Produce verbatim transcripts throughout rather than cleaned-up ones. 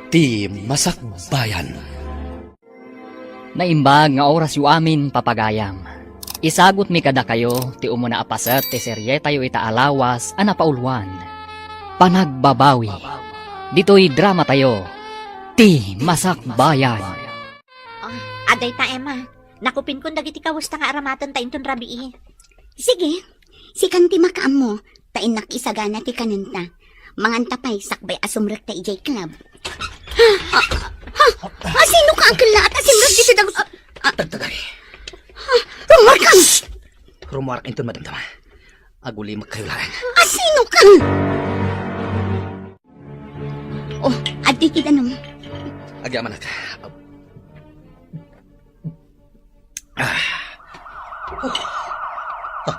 Ti Masakbayan. Naimbag nga orasyo amin, papagayam. Isagutmi kadakayo ti umuna a paset ti serietayo ita a lawas a napauluan, Panagbabawi. Ditoy dramatayo, Ti Masakbayan. Ah, adda ita, Emma. Nakupinkon dagiti kawesta nga aramatenta inton rabii. Sige, sikan ti makaammo, ta innak isagana ti kanenta. Manganta pay sakbay a sumrekta idiay club. Ha? Ha? Ha? Sino ka, angkel, a simrek ditoy dagus? Ah, ah. Tagtagari. Ha? Rumuarkan! Rumuarak inton madamdama. Agulimakkayo laeng. A sino ka? Oh, adda ti danum. Agyamanak. Ah. Oh. Ah.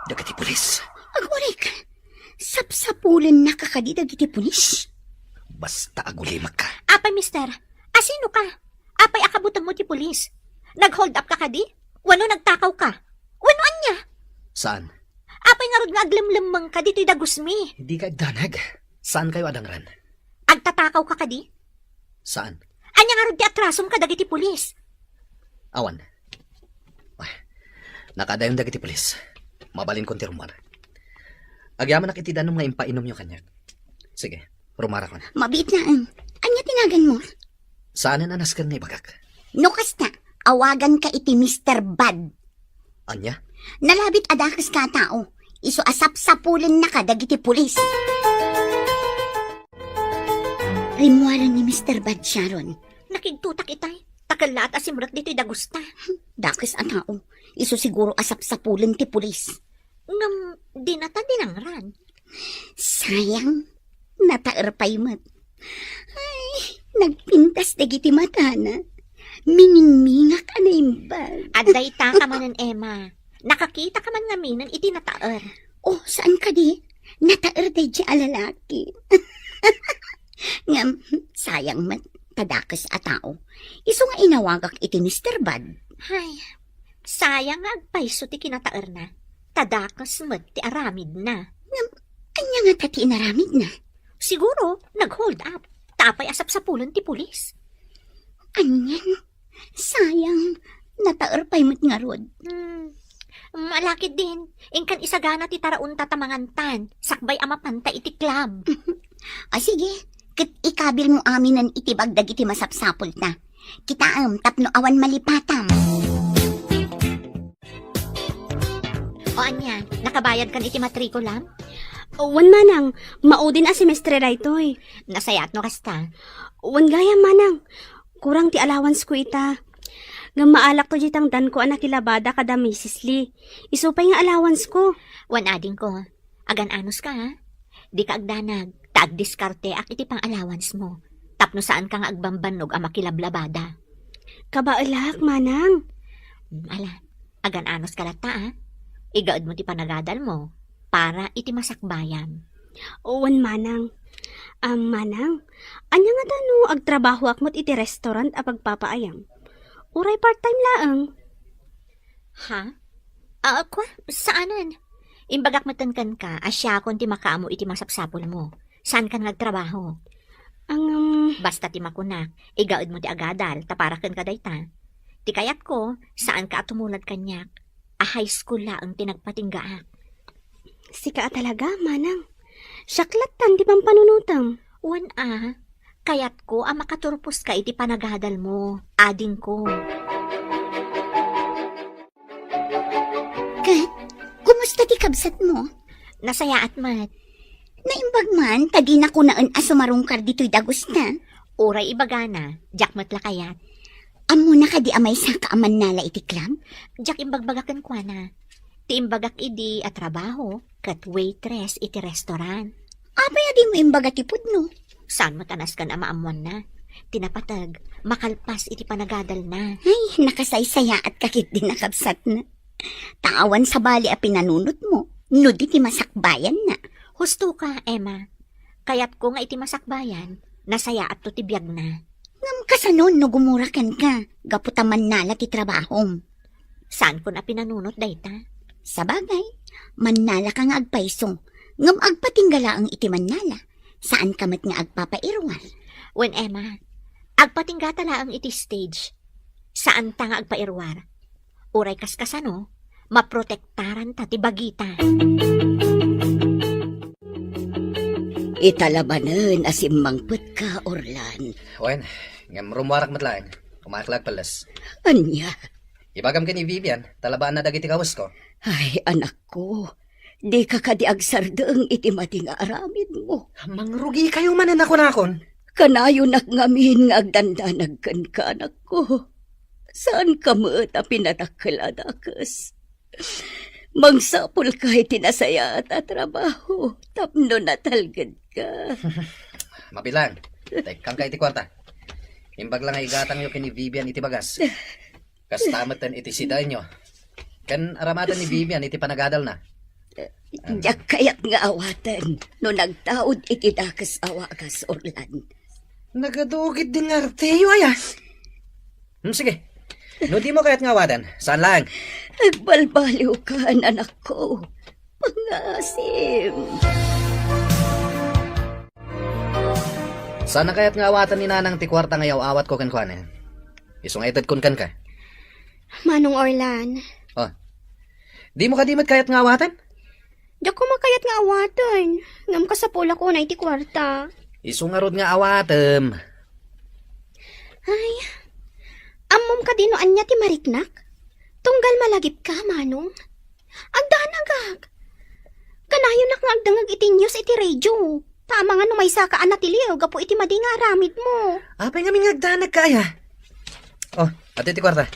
Dagiti pulis. Agurik, sapsapulennaka kadi dagiti pulis? Basta agulimakka. Apay, mister, a sino ka? Apay a kabutengmo ti pulis? Nag-hold up ka kadi? Wenno nagtakaw ka? Wenno ania? Saan? Apay ngarud nga aglemlemmengka ditoy dagusmi? Dika agdanag. Saankayo a dangran? Agtatakaw ka kadi? Saan? Ania ngarud ti atrasom kadagiti pulis? Awan. Ah, nakadayon dagiti pulis. Mabalinkon ti rummuar. Agyamanak iti danum nga impainomyo kaniak. Sige, rumuarakon. Mabiit laeng. Ania ti naganmo? Saanen a nasken nga ibagak. No kasta, awaganka iti Mister Bad. Ania? Nalabit a dakeska a tao. Isu a sapsapulennaka dagiti pulis. Rimmuaren ni Mister Bad, Sharon. Nakigtotak itay. Ta kellaat a simrek ditoy dagusta. Dakes a tao. Isu siguro a sapsapulen ti pulis. Ngem dinata dinangran. Sayang, nataer pay met. Ay, nagpintas dagiti matana. Miningmingak a naimbag. Adda ita ka manen, Emma. Nakakita ka man ngaminen iti nataer. Oh, saan kadi? Nataer daydi a lalaki. Ngem, sayang met, ta dakes a tao. Isu nga inawagak iti Mister Bad. Hay, sayang nga agpayso ti kinataerna, ta dakes met ti aramidna. Ngem, ania ngata ti inaramidna? Siguro, nag-hold up. Ta apay a sapsapulen ti pulis. Anian? Sayang, nataer pay met ngarud. Hmm. Malakid din, inkan isagana ti taraonta ta mangantan, sakbay a mapanta iti club. A, sige, ket ikabilmo aminen iti bag dagiti masapsapulta. Kitaem tapno awan malipatam. O ania, nakabayadkan iti matrikulam? Wen, manang, maudin a semestre daytoy. Nasayaat no kasta. Wen gayam, manang, kurang ti allowance ko ita. Ngem maalakto diay tangdanko a nakilabada kada Misis Lee. Isu pay nga allowance ko. Wen adingko, agan-anos ka, ha? Dika agdanag, ta agdiskarteak iti pang-allowance mo. Tapno saan ka nga agbambannog a makilablabada. Kabaelak, manang. Hmm, ala, agan-anos ka latta, a. Igaedmo ti panagadalmo para iti masakbayan. Wen, manang. Am, manang, ania ngata no agtrabahoak met iti restaurant a pagpapaayam? Uray part-time laeng. Ha? Ah, kua, saanen? Imbagak metten kenka a siakon ti makaammo iti masapsapulmo. Saankan nga agtrabaho. Ngem, basta ti makunak, igaedmo ti agadal, ta para kenka dayta. Ti kayatko, saanka a tumulad kaniak, a high school laeng ti nagpatinggaak. Sika a talaga, manang. Siak lattan ti pampanunotem. Wen a, kayatko a makaturposka iti panagadalmo, adingko. Ket, kumusta ti kabsatmo? Nasayaat met. Naimbag man ta dina kunaen a sumarungkar ditoy dagusta. Uray ibagana, diak met la kayat. Ammona kadi a maysaka a mannala iti club? Diak imbagbaga kenkuana. Ti imbagak idi a trabaho, ket waitress iti restaurant. Apay a dimo imbaga ti pudno? Saan met a nasken a maammoanna. Ti napateg, makalpas iti panagadalna. Ay, nakasaysayaatka ketdi a kabsatna. Ta awan sabali a pinanunotmo, no di ti masakbayanna. Husto ka, Emma. Kayatko nga iti masakbayan, nasayaatto ti biagna. Ngem kasano no gumura kenka, gapu ta mannala ti trabahom? Saankon a pinanunot dayta. Sabagay, mannalaka nga agpayso, ngem agpatingga laeng iti mannala. Saanka met nga agpapairuar. Wen, Emma, agpatinggata laeng iti stage. Saanta nga agpairuar. Uray kaskasano, maprotektaranta ti bagita. Ita la manen a simmangpetka, Orlan. Wen, ngem rummuarak met laeng. Umayak la agpelles. Ania? Ibagam ken ni Vivian, talabaanna dagiti kawesko. Ay, anakko, dika kadi agsardeng iti madi nga aramidmo. Mangrugikayo manen a kunakon. Kanayonak ngamin nga agdandanag kenka, anakko. Saanka met a pinadakkel a dakes. Mangsapulka iti nasayaat a trabaho tapno natalgedka. Mabilang, tekkangka iti kuarta. Imbag la nga igatangyo ken ni Vivian iti bagas. Kasta metten iti sidaenyo. Ken aramaten ni Vivian iti panagadalna. Diak kayat nga awaten no nagtaud iti dakes a wagas, Orlan. Nagaduget din nga arteyo, aya. Hmm, sige. No dimo kayat nga awaten, saan laeng? Agbalbaliwkan, anakko. Pangasim. Saan a kayat nga awaten ni Nanang ti kuarta nga yaw-awatko kenkuana? Isu nga itedkon kenka. Manong Orlan. Oh. Dimo kadi met kayat nga awaten? Diak koma kayat nga awaten. Ngem kasapulak unay ti kuarta. Isu ngarud nga awatem. Ay, ammom kadi no ania ti mariknak? Tunggal malagipka, Manong. Agdanagak. Kanayonak nga agdengngeg iti news iti radio. Ta amangan no maysaka a natiliw gapu iti madi nga aramidmo. Apay ngamin nga agdanagka, aya? Oh, adtoy ti kuarta.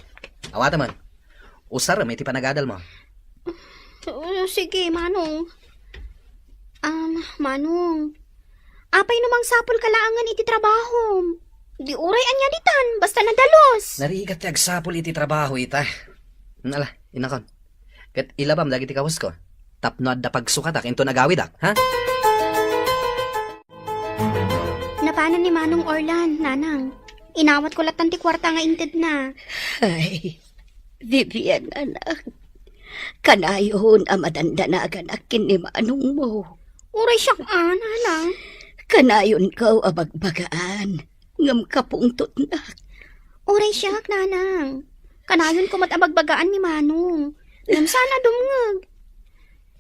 Awatem man. Usarem iti panagadalmo. Oh, sige, Manong. Um, Manong, apay no mangsapulka laengen iti trabahom? Di uray ania ditan, basta nadalus. Narigat ti agsapul iti trabaho ita. Ala, inakon. Ket ilabam dagiti kawesko. Tapno adda pagsukatak inton agawidak, ha? Napanan ni Manong Orlan, Nanang. Inawatko lattan ti kuarta nga intedna. Ay, Vivian, anak. Kanayon a madandanaganak ken ni manongmo. Uray siak a, Nanang. Kanayonko a bagbagaan, ngem kapungtotnak. Uray siak, Nanang. Kanayonko met a bagbagaan ni Manong. Ngem saan a dumngeg.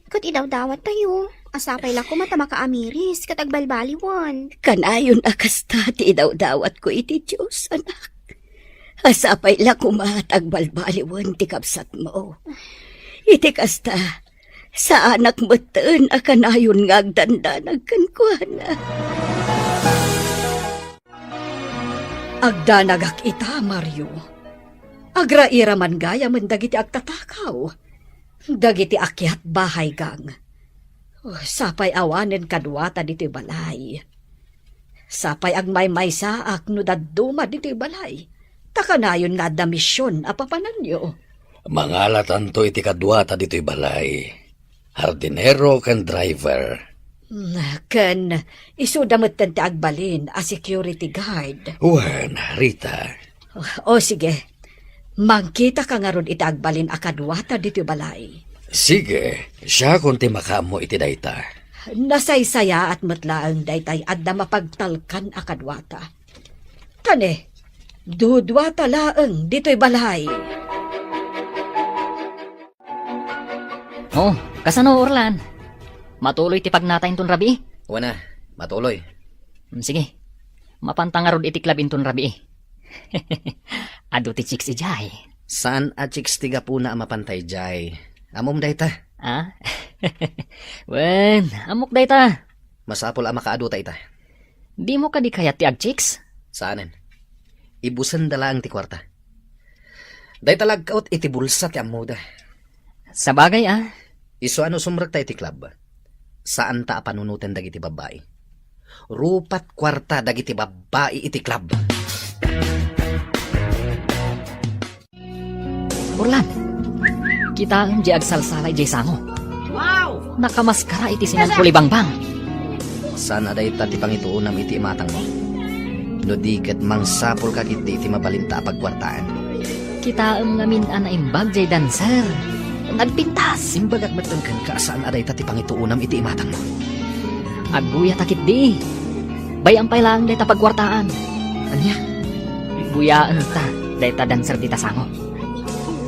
Ket idawdawattayo, a sapay la koma ta makaamiris ket agbalbaliwen. Kanayon a kasta ti idawdawatko iti Dios, anak. A sapay la koma ta agbalbaliwen ti kabsatmo. Iti kasta, saanak metten a kanayon nga agdandanag kenkuana. Agdanagak ita, Mario. Agrairaman gayamen dagiti agtatakaw. Dagiti akyat bahay gang. Oh, sapay awanen kaduata ditoy balay. Sapay agmaymaysaak no dadduma ditoy balay. Ta kanayon nga adda mision a papananyo. Mangalatanto iti kaduata ditoy balay. Hardinero ken driver. Mm, ken isuda metten ti agbalin a security guard. Wen, Rita. O, sige. Mangkitaka ngarud iti agbalin a kaduata ditoy balay. Sige, siakon ti makaammo iti dayta. Nasaysayaat met laeng daytay adda mapagtalkan a kaduata. Tane, duduata laeng ditoy balay. Oh, kasano, Orlan? Matuloy ti pagnata inton rabii? Wen a, matuloy. Mm, sige. Mapanta ngarud iti club inton rabii. Adu ti chicks idiay. Saan a chicks ti gapuna a mapanta idiay? Ammom dayta? Ah? Wen, ammok dayta. Masapul a makaaduta ita. Dimo kadi kayat ti agchicks? Saanen. Ibusenda laeng ti kuarta. Dayta la agkaot iti bulsa ti ammoda. Sabagay a. Isu a no sumrekta iti club, saanta a panunoten dagiti babbai. Rupat kuarta dagiti babbai iti club. Orlan, kitaem diay agsalsala idiay sango. Wow! Nakamaskara iti sinan kulibangbang. Saan a dayta ti pangituonam iti imatangmo? No di ket mangsapulka ketdi iti mabalinta a pagkuartaan. Kitaem ngamin a naimbag diay dancer. Nagpintas. Imbagak metten kenka a saan a dayta ti pangituonam iti imatangmo. Agguyata ketdi. Bay-am pay laeng dayta pagkuartaan. Ania? Buyaenta dayta dancer dita sango.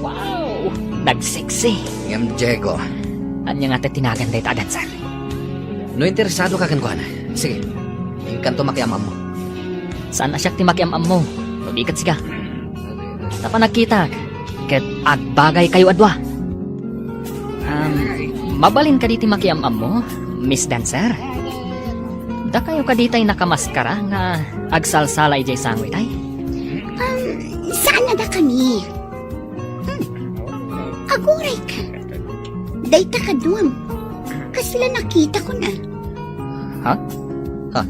Wow! Nagseksi. Ngem Diego. Ania nga ti tinagan dayta a dancer? No interesado ka kenkuana, sige. Inkanto makiam-ammo. Saan a siak ti makiam-ammo, no di ket sika. Ta panagkitak, ket agbagaykayo a dua. Um, mabalin kadi ti makiam-ammo, Miss Dancer? Dakayo kadi tay nakamaskara nga agsalsala idiay sango itay? Um, saan a dakami? Hmm. Aguray ka. Dayta kaduam. Kasla nakita ko na. Ha? Ha?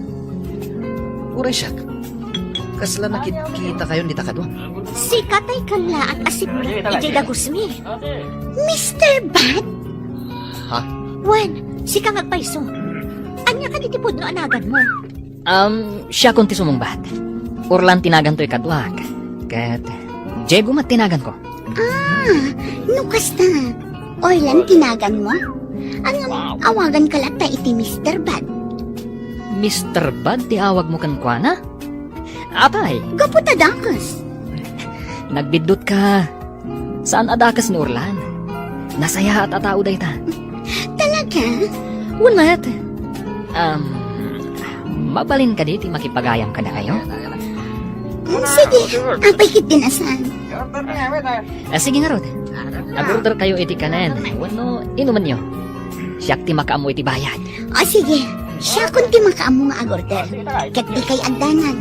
Uray siak. Kasla nakit-, kita kayon dita kaduam? Sika tay kallaat a sipnget idiay dagusmi. Mister Bad? Ha? Wen, sika nga agpayso. Ania kadi ti pudno a naganmo? Um, siakon ti sumungbat. Orlan ti naganto ikaduak. Ket Diego met ti naganko. Ah, no kasta, Orlan ti naganmo? Ngem awaganka latta iti Mister Bad. Mister Bad ti awagmo kenkuana? Apay! Gapu ta dakes. Nagbiddutka. Saan a dakes ni Orlan. Nasayaat a tao dayta. Talaga? Wen met. Um, mabalin kadi ti makipagayam kadakayo? Mm, sige, apay ketdi a saan? Ah, sige ngarud. Agorder kayo iti kanen. Wenno, inumenyo. Siak ti makaammo iti bayad. O sige, siakon ti makaammo nga agorder. Ket dikay agdanag.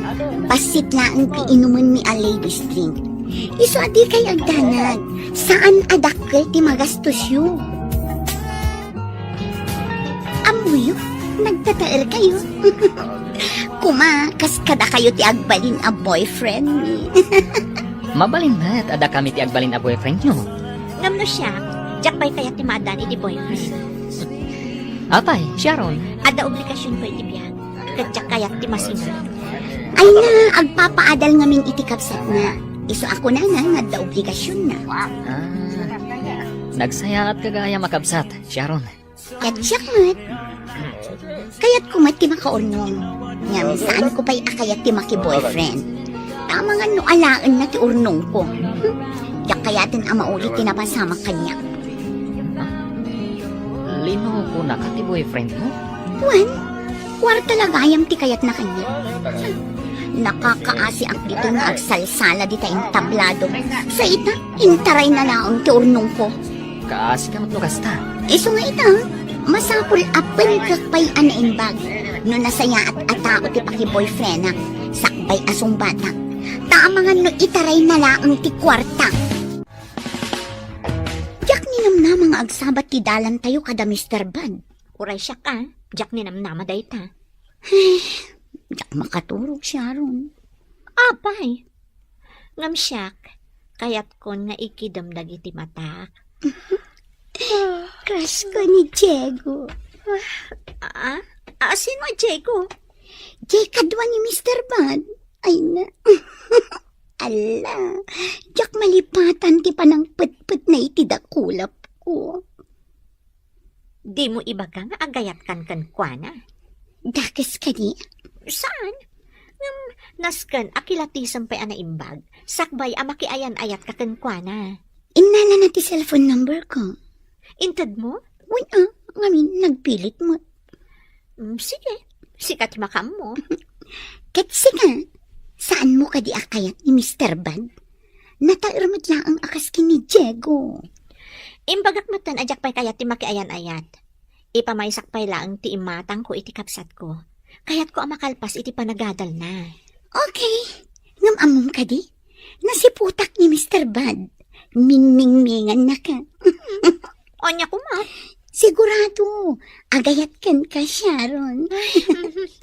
Bassit laeng ti inumenmi a ladies drink. Isu a dikay agdanag. Saan a dakkel ti magastosyo. Ammoyo, nagtataer kayo. Kuma, kas kadakayo ti agbalin a boyfriendmi. Mabalin met a dakami ti agbalin a boyfriendyo. Ngem no siak, diak pay kayat ti maaddaan iti boyfriend. Apay, Sharon? Adda obligasionko iti biag, ket diak kayat ti masinag. Ay na, agpapaadal ngamin iti kabsatna. Isu a kunana nga adda obligasionna. Ah, nagsayaatka gayam a kabsat, Sharon. Ket siak met. Kayatko met ti makaurnong. Ngem saanko pay a kayat ti maki-boyfriend. Ta amangan no alaenna ti urnongko. Hmm, diak kayaten a mauli ti napasamak kaniak. Linokonaka ti boyfriendmo? Wen, kuarta la gayam ti kayatna kaniak. Nakakaasiak ditoy nga agsalsala dita entablado. Sa ita, intarayna laeng ti urnongko. Kaasika met no kasta. Isu nga ita, masapul a penkek pay a naimbag. No nasayaat a tao ti paki-boyfriendak, sakbay a sungbatak. Ta amangan no itarayna laeng ti kuarta. Diak ninamnama nga agsabat ti dalantayo kada Mister Bad. Uray siak a, diak ninamnama dayta. Diak makaturog, Sharon. Apay, ngem siak, kayatkon nga ikidem dagiti matak. Crush ko ni Diego. Ah? Ah, sino a Diego? Diay kadua ni Mister Bad. Ay na. Ala, diak malipatan ti panangpetpetna iti dakulapko. Dimo ibaga nga agayatkan kenkuana? Dakes kadi? Saan? Ngem nasken a kilatisem pay a naimbag, sakbay a makiayan-ayatka kenkuana. Innalana ti cellphone number ko. Intedmo? Wen a, ngamin nagpilit met. Mm, sige, sika ti makaammo. Ket sika, saanmo kadi a kayat ni Mister Bad? Nataer met laeng a kas ken ni Diego. Imbagak metten a diak pay kayat ti makiayan-ayat. Ipamaysak pay laeng ti imatangko iti kabsatko. Kayatko a makalpas iti panagadalna. Okay. Ngem ammom kadi? Nasiputak ni Mister Bad. Minmingmingannaka. Ania koma? Sigurado, agayat kenka, Sharon.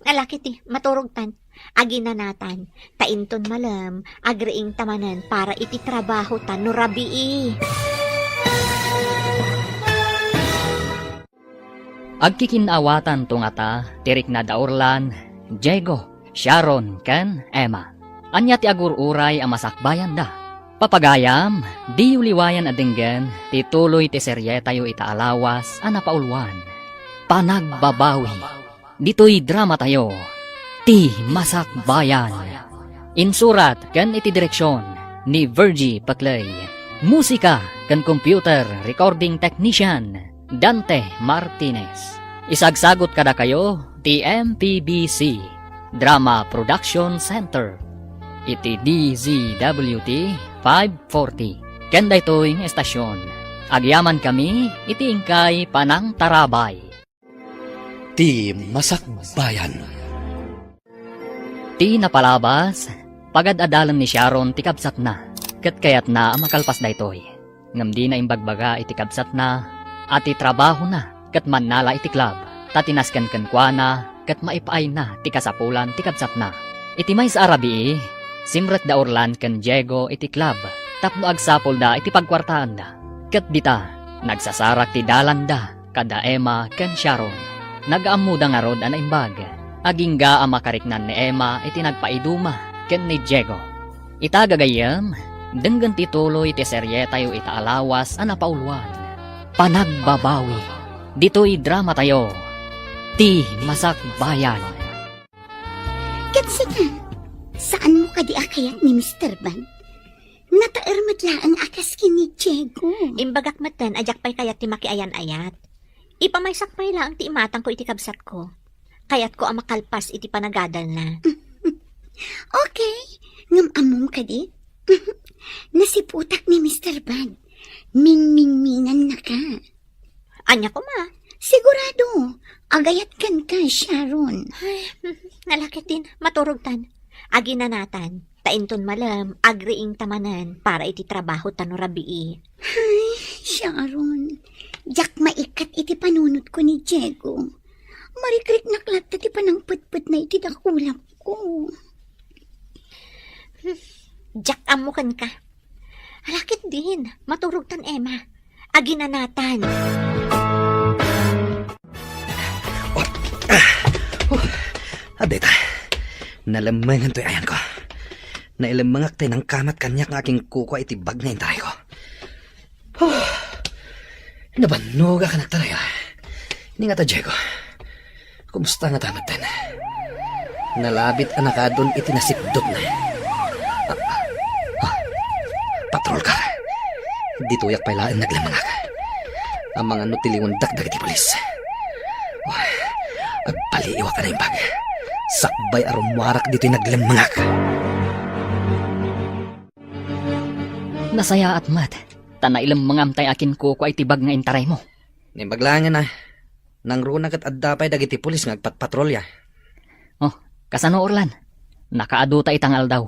Ala ketdi, maturogtan. Aginanatan, ta inton malem, agriingta manen para iti trabahota no rabii. Agkikinaawatanto ngata ti rikna da Orlan, Diego, Sharon, ken Emma. Ania ti agur-uray a masakbayanda? Papagayam, diyo liwayan a denggen ti tuloy ti serietayo ita a lawas a napauluan, Panagbabawi. Ditoy dramatayo, Ti Masakbayan. Insurat ken iti direksyon ni Virgie Paclay. Musika ken computer recording technician, Dante Martinez. Isagsagot kadakayo ti M P B C Drama Production Center iti D Z W T five forty. Ken daytoy nga estasyon, agyamankami iti inkay panangtarabay. Ti Masakbayan. Ti napalabas, pagad-adalan ni Sharon ti kabsatna, ket kayatna a makalpas daytoy. Ngem dina imbagbaga iti kabsatna a ti trabahona ket mannala iti club, ta ti nasken kenkuana ket maip-ayna ti kasapulan ti kabsatna. Iti maysa a rabii, simrekda Orlan ken Diego iti club tapno agsapulda iti pagkuartaanda. Ket dita, nagsasarak ti dalanda kada Emma ken Sharon. Nagaammoda ngarud a naimbag. Agingga a makariknan ni Emma iti nagpaiduma ken ni Diego. Ita gagayyem, denggen ti tuloy ti serietayo ita a lawas a napauloan, Panagbabawi. Ditoy dramatayo, Ti Masakbayan. Ket sika, saanmo kadi a kayat ni Mister Van? Nataer met laeng a kas ken ni Diego. Imbagak metten a diak pay kayat ti makiayan-ayat. Ipamaysak pay laeng ti imatangko iti kabsatko. Kayatko a makalpas iti panagadalna. Okay, ngem ammom kadi? Nasiputak ni Mister Van. Mingmingminannaka. Ania koma? Sigurado, agayat kenka, Sharon. Ay, nalakit din, maturogtan. Aginanatan, ta inton malem, agriingta manen para iti trabahota no rabii. Ay, Sharon, diak maikat iti panunotko ni Diego. Marikriknak latta ti panangpetpetna iti dakulapko. Hmm, diak ammo kenka. Alakit din, maturogtan, Emma. Aginanatan. Oh, ah, oh, adda ita. Nalemmengan toy ayanko. Nailemmengak tay nangkamat kaniak nga akinkukua iti bag nga intarayko. Oh, nabannogak a nagtaray, ah. Ni ngata, Diego. Kumusta ngata metten? Nalabit a nakaadun iti nasipdutna. Ah, ah, ah. Patrol car. Ditoyak pay laeng naglemmengak. Amangan no tiliwendak dagiti pulis. Oh, agpaliiwak a naimbag. Sakbay a rummuarak ditoy naglemmengak. Nasayaat met, ta nailemmengam tay akinkukua iti bag nga intaraymo. Naimbag laengen a. Nangruna ket adda pay dagiti pulis nga agpatpatrolya. Oh, kasano, Orlan? Nakaadu ta ita nga aldaw.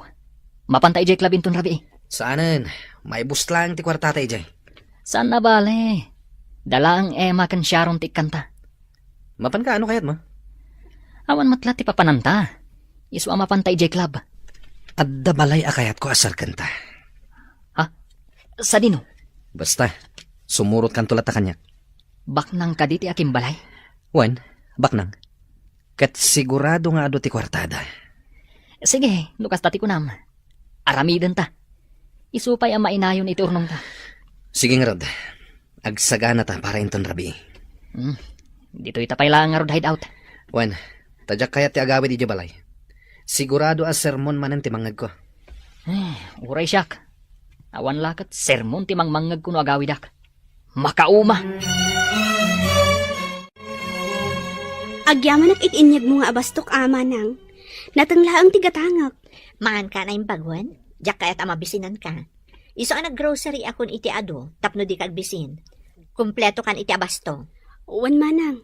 Mapanta idiay club inton rabii? Saanen, maibus laeng ti kuartata idiay. Saan a bale. Dalaeng Emma ken Sharon ti ikkanta. Mapanka, ano kayatmo? Awan met la ti papananta. Isu a mapanta idiay club. Adda balay a kayatko a serkenta. Ha? Sadino? Basta, sumurotkanto latta kaniak. Baknang kadi ti akimbalay? Wen, baknang. Ket sigurado nga adu ti kuartada. Sige, no kasta ti kunam. Aramidenta. Isu pay a mainayon iti urnongta. Sige ngarud. Agsaganata para inton rabii. Hmm. Ditoyta pay laeng ngarud hideout. Wen, ta diak kayat ti agawid idiay balay. Sigurado a sermon manen ti mangngegko. Eh, uray siak. Awan la ket sermon ti mangmangngegko no agawidak. Makauma! Agyamanak iti inyegmo nga abastok, a, Manang. Nateng laeng ti gatangek. Manganka a naimbag wen? Diak kayat a mabisinanka. Isu a nag-grocery akon iti adu tapno dika agbisin. Kumpleto kan iti abasto. Wen, Manang.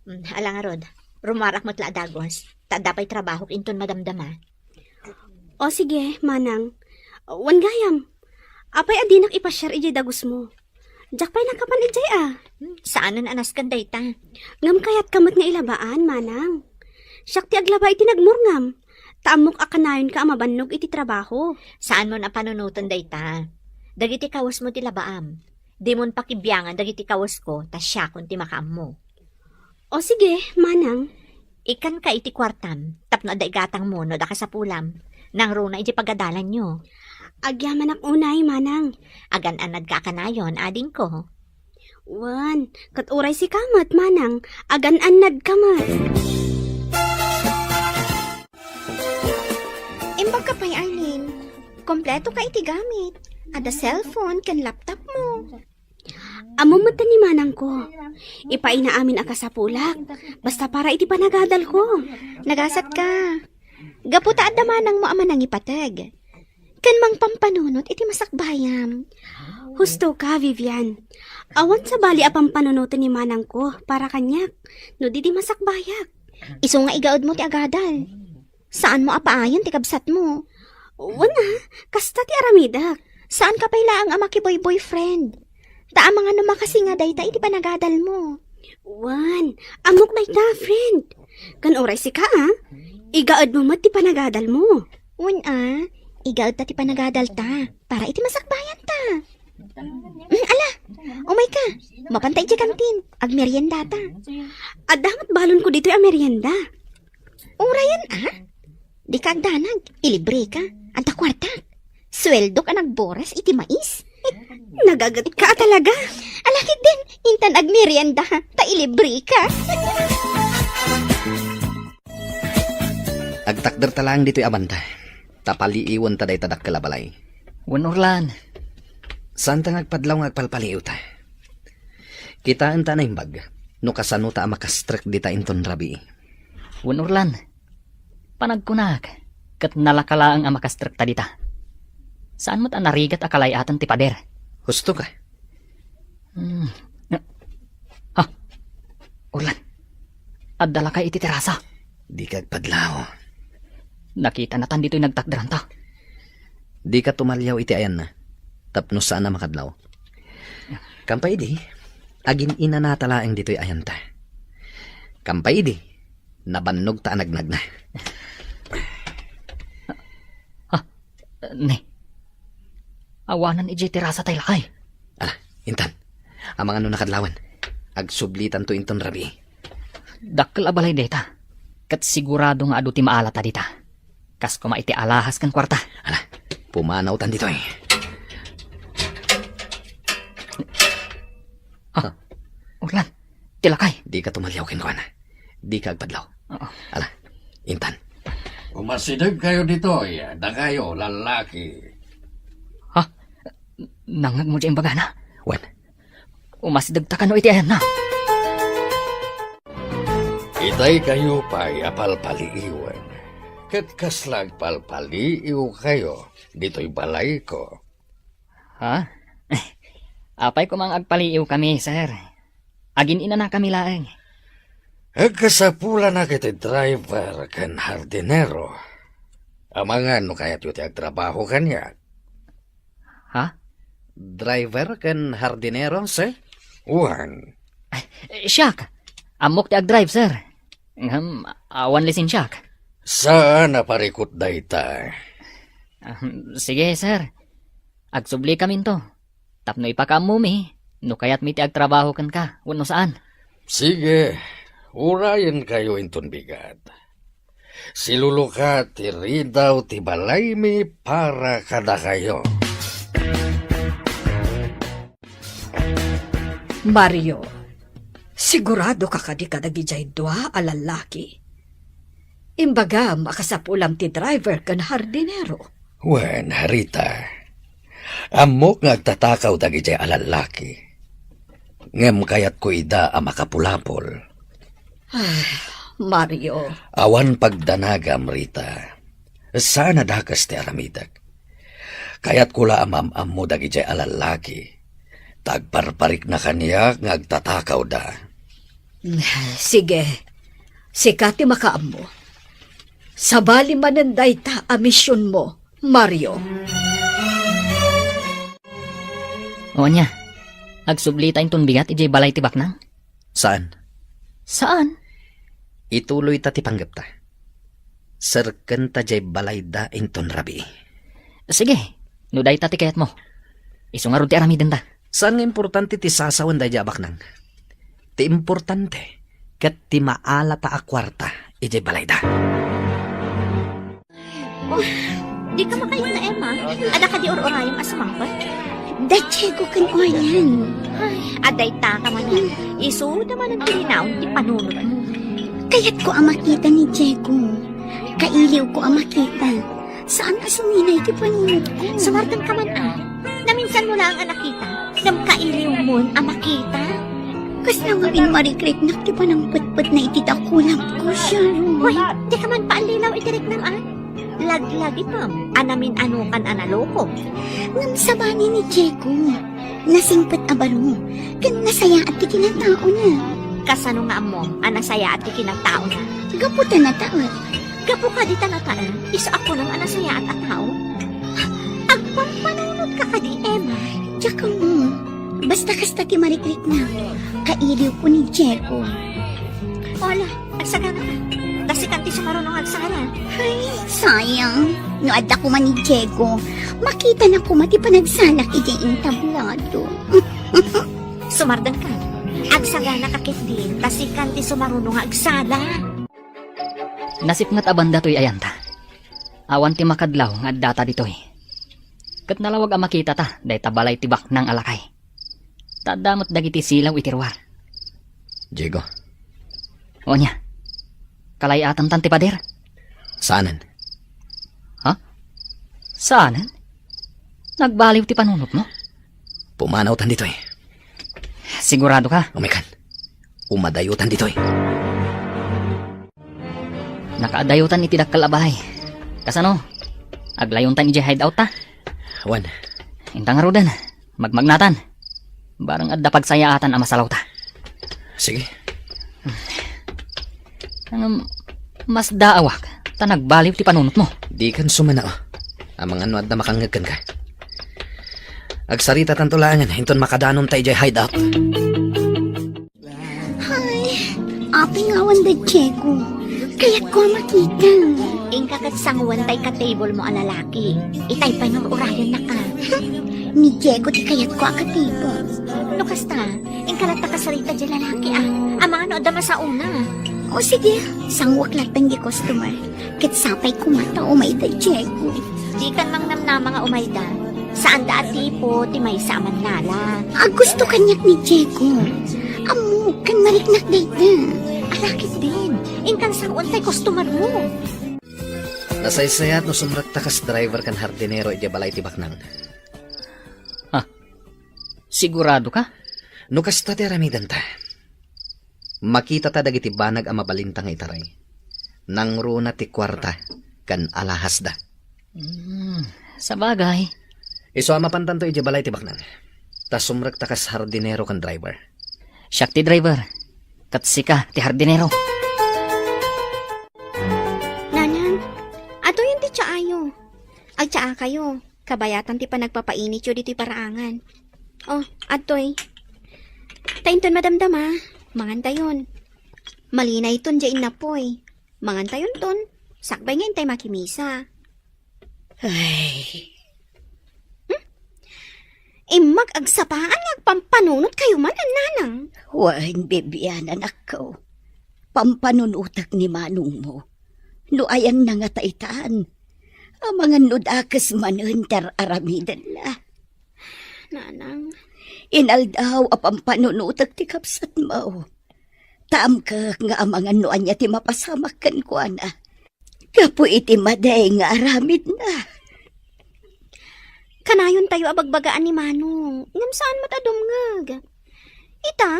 Mm, ala ngarud, rummuarak met la a dagus, ta adda pay trabahok inton madamdama. O sige, Manang. Wen gayam, apay a dinak ipasiar idiay dagusmo? Diak pay nakapan idiay a. Hmm, saanen a nasken dayta. Ngem kayatka met nga ilabaan, Manang. Siak ti aglaba iti nagmurngam, ta ammok a kanayonka a mabannog iti trabaho. Saanmon a panunoten dayta. Dagiti kawesmo ti labaam. Dimon pakibiangan dagiti kawesko, ta siakon ti makaammo. O sige, Manang. Ikkanka iti kuartam, tapno adda igatangmo no adda kasapulam. Nangruna iti pagadalanyo. Agyamanak unay, Manang. Agan-annadka a kanayon, adingko. Wen, ket uray sika met, Manang, agan-annadka met. Imbagka pay, Arlene. Kompletoka iti gamit. Adda cellphone ken laptopmo. Ammom met ni manangko. Ipaina amin a kasapulak. Basta para iti panagadalko. Nagasatka. Gapu ta adda manangmo a manangipateg ken mangpampanunot iti masakbayam. Husto ka, Vivian. Awan sabali a pampanunoten ni manangko para kaniak no di di masakbayak. Isu nga igaudmo ti agadal. Saanmo a paayen ti kabsatmo. Wen a, kasta ti aramidek. Saanka pay laeng a makiboy-boyfriend. Ta amangan no makasinga dayta iti panagadalmo. Wen, ammok dayta, friend. Ken uray sika, a, igaedmo met ti panagadalmo. Wen a, igaedta ti panagadalta para iti masakbayanta. Mm, ala, umayka. Mapanta idiay kantin. Agmeriendata. Adda met balonko ditoy a merienda. Urayen a? Dika agdanag, ilibreka. Adda kuartak. Sueldok a nagboras iti mais. Nagagetka a talaga. Ala ketdin, intan agmerienda, ta ilibreka. Agtakderta laeng ditoy a banda. Ta paliiwenta dayta dakkel a balay. Wen, Orlan. Saanta nga agpadlaw nga agpalpaliiwta. Kitaenta a naimbag no kasanota a makastrek dita inton rabii. Wen, Orlan. Panagkunak, ket nalaka laeng a makastrekta dita. Saan met a narigat a kalay-aten ti pader. Husto ka? Hmm. Ha? Orlan, adda lakay iti terasa. Dika agpadlaw. Nakitanatan ditoy nagtakderanta. Dika tumaliaw iti ayanna, tapno saan a makadlaw. Kampay idi, agin-inanata laeng ditoy ayanta. Kampay idi, nabannogta a nagnagna. Ha? Ne. Awanan idiay terasa tay lakay. Ala, intan. Amangan no nakadlawan. Agsublitanto inton rabii. Dakkel a balay dayta. Ket sigurado nga adu ti maalata dita. Kas koma iti alahas ken kuarta. Ala, pumanawtan ditoy. Ha? Orlan, ti lakay. Dika tumaliaw kenkuana. Dika agpadlaw. Oo. Ala, intan. Umasidegkayo ditoy, dakayo, lallaki. Ha? Nangngegmo diay imbagana? Wen. Umasidegta kano iti ayanna? Itaykayo pay a palpaliiwen. Ket kasla agpalpaliiwkayo ditoy balayko. Ha? Apay koma nga agpaliiwkami, sir? Agin-inanakami laeng. Agkasapulanak iti driver ken hardinero. Amangan no kayatyo ti agtrabaho kaniak. Ha? Driver ken hardinero, sir? Wen. Ay, siak. Ammok ti agdrive, sir. Ngem, awan lisensiak. Saan a parikut dayta? Ah, sige, sir. Agsubli kaminto. Tapno ipakaammomi, no kayatmi ti agtrabaho kenka, wenno saan. Sige, urayenkayo inton bigat. Siluluka ti ridaw ti balaymi para kadakayo. Mario, sigurado ka kadi kadagidiay dua a lallaki? Imbagam a kasapulam ti driver ken hardinero. Wen, Rita. Ammok nga agtatakaw dagidiay a lallaki. Ngem kayatko ida a makapulapol. Ah, Mario. Awan pagdanagam, Rita. Saan a dakes ti aramidek. Kayatko la a maam-ammo dagidiay a lallaki. Ta agparparikna kaniak nga agtatakawda. Sige. Sika ti makaammo. Sabali manen dayta a misionmo, Mario. O ania, agsublita inton bigat idiay balay ti baknang? Saan? Saan? Ituloyta ti panggepta. Serkenta diay balayda inton rabii. Sige, no dayta ti kayatmo. Isu ngarud ti aramidenta. Saan nga importante ti sasawen daydiay a baknang. Ti importante, ket ti maalata a kuarta idiay balayda. Oh, di ka makainna, Emma. Adda kadi ur-urayem a sumangpet? Da Diego ken Orlan. Ay, adda ita ka manen. Isu da manen ti rinaon ti panunotmo. Kayatko a makita ni Diego. Kailiwko a makita. Sa ti panunotko. Sumardengka man, a. Naminsanmo laeng a nakita, ngem kailiwmon a makita. Kasla ngamin marikriknak ti panangpetpetna iti dakulangko, Sharon. Wen, dika man paallilaw iti riknam, a. Laglagipen a namin-anokan a naloko. Ngem sabali ni Diego, nasingpet a baro, ken nasayaat ti kinataona. Kasano nga ammom a nasayaat ti kinataona? Gapu ta nataet. Gapu kadi ta nataet, isu a kunam a nasayaat a tao? Agpampanunotka kadi, Emma? Diak ammo. Basta kasta ti marikriknak, kailiwko ni Diego. Ala, agsagana ka. Ta sikan ti sumaruno nga agsala. Ay, sayang. No adda koma ni Diego, makitana koma ti panagsalak idiay entablado. Sumardengka. Agsagana ka ketdin, ta sikan ti sumaruno nga agsala. Nasipnget a banda toy ayanta. Awan ti makadlaw nga addata ditoy. Ket nalawag a makitata dayta balay ti baknang a lakay. Ta adda met dagiti silaw iti ruar. Diego. Ania? Kalay-atantan ti pader? Saanen. Ha? Saanen? Nagbaliw ti panunotmo? Pumanawtan ditoy. Sigurado ka? Umaykan. Umadayutan ditoy. Nakaadayotan iti dakkel a balay. Kasano? Aglayontan idiay hideout ta? Wen. Inta ngaruden, magmagnatan. Barang adda pagsayaatan a masalawta. Sige. Ngem, masdaawak, ta nagbaliw ti panunotmo. Dikan sumanao. Amangan no adda makangngeg kenka. Agsaritatanto laengen inton makadanonta idiay hideout. Ay, apay nga awan da Diego. Kayatko a makita. Inka ket sanguenta ika-table mo a lalaki. Itay pay no ur-urayennaka. Ni Diego ti kayatko a ka-table. No kasta, inka latta kasarita diay lalaki, a. Amangan no adda masaona. O sige, sanguek latta diay customer. Ket sapay koma ta umayda Diego. Dikan mangnamnama nga umayda. Saanda a tipo ti maysa a mannala. Agusto kaniak ni Diego. Ammok, ken mariknak dayta. Ala ketdin, inkan sanguentay customer mo. Nasaysayaat no sumrekta kas driver ken hardinero idiay balay ti baknang. Ha? Sigurado ka? No kasta ti aramidenta, makitata dagiti banag a mabalinta nga itaray. Nangruna ti kuarta ken alahasda. Hmm, sabagay. Isu a mapantanto idiay balay ti baknang. Ta sumrekta kas hardinero ken driver. Siak ti driver, ket sika ti hardinero. Nanang, adtoyen ti tsaayo. Agtsaakayo. Kabayatan ti panagpapainityo ditoy paraangan. O, adtoy. Ta inton madamdama, mangantayon. Malinayton diay innapoy. Mangantayonton, sakbay nga intay makimisa. Ay. Hmm? Immag agsapaan nga agpampanunotkayo man, nanang. Wen, Bibian, anakko. Pampanunotek ni manongmo. No ayanna nga taytan, amangan no dakes manen ti ar-aramidenna. Nanang. Inaldaw a pampanunotek ti kabsatmo. Taamkek nga amangan no ania ti mapasamak kenkuana gapu iti madi nga aramidna. Kanayontayo a bagbagaan ni Manong, ngem saan met a dumngeg. Ita,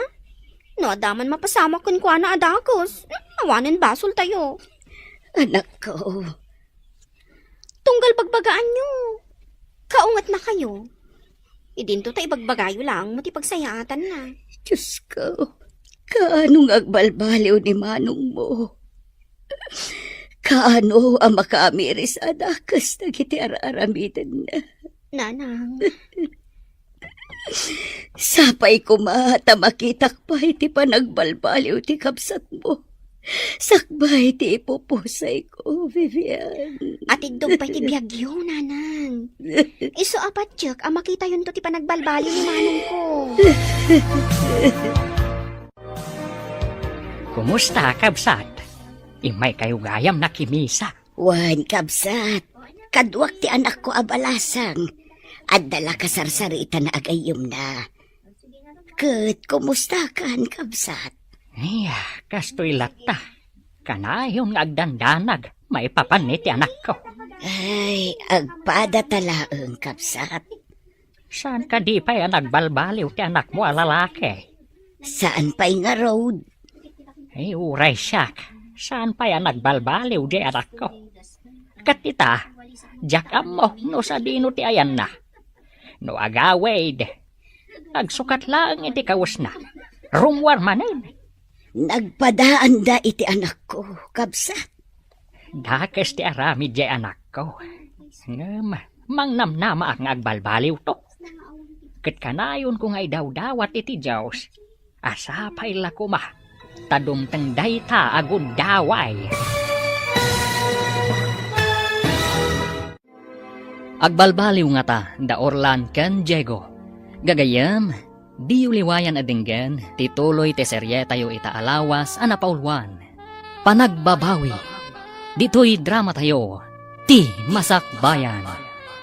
no adda man mapasamak kenkuana a dakes, awanen basoltayo. Anakko. Tunggal bagbagaanyo. Kaungetnakayo. Idinto ta ibagbagayo laeng met ti pagsayaatanna. Diosko, kaano nga agbalbaliw ni manongmo? Kaano a makaamiris a dakes dagiti ar-aramidenna? Nanang. Sapay koma ta makitak pay ti panagbalbaliw ti kabsatmo. Sakbay ti ipupusayko, Vivian. Atiddog pay ti biagyo, nanang. Isu a patiek a makitayonto ti panagbalbaliw ni manongko. Kumusta, kabsat? Immaykayo gayam nakimisa. Wen, kabsat, kaduak ti anakko a balasang. Adda la kasarsaritana a gayyemna. Ket kumustakan, kabsat? Ay, kastoy latta. Kanayon nga agdandanag, maipapan iti anakko. Ay, agpada ta laeng, kabsat. Saan kadi pay a nagbalbaliw ti anakmo a lalaki? Saan pay ngarud? Ay, uray siak. Saan pay a nagbalbaliw di anakko? Ket ita, diak ammo no sadino ti ayanna. No agawid, agsukat laeng iti kawesna. Rummuar manen. Nagpadaanda iti anakko, kabsat. Dakes ti aramid diay anakko. Ngem, mangnamnamaak nga agbalbaliwto. Ket kanayonko nga idawdawat iti Dios a sapay la koma ta dumteng dayta a gundaway. Agbalbaliw ngata da Orlan ken Diego. Gagayyem, diyo liwayan a denggen ti tuloy ti serietayo ita a lawas a napauluan, Panagbabawi. Ditoy dramatayo, Ti Masakbayan.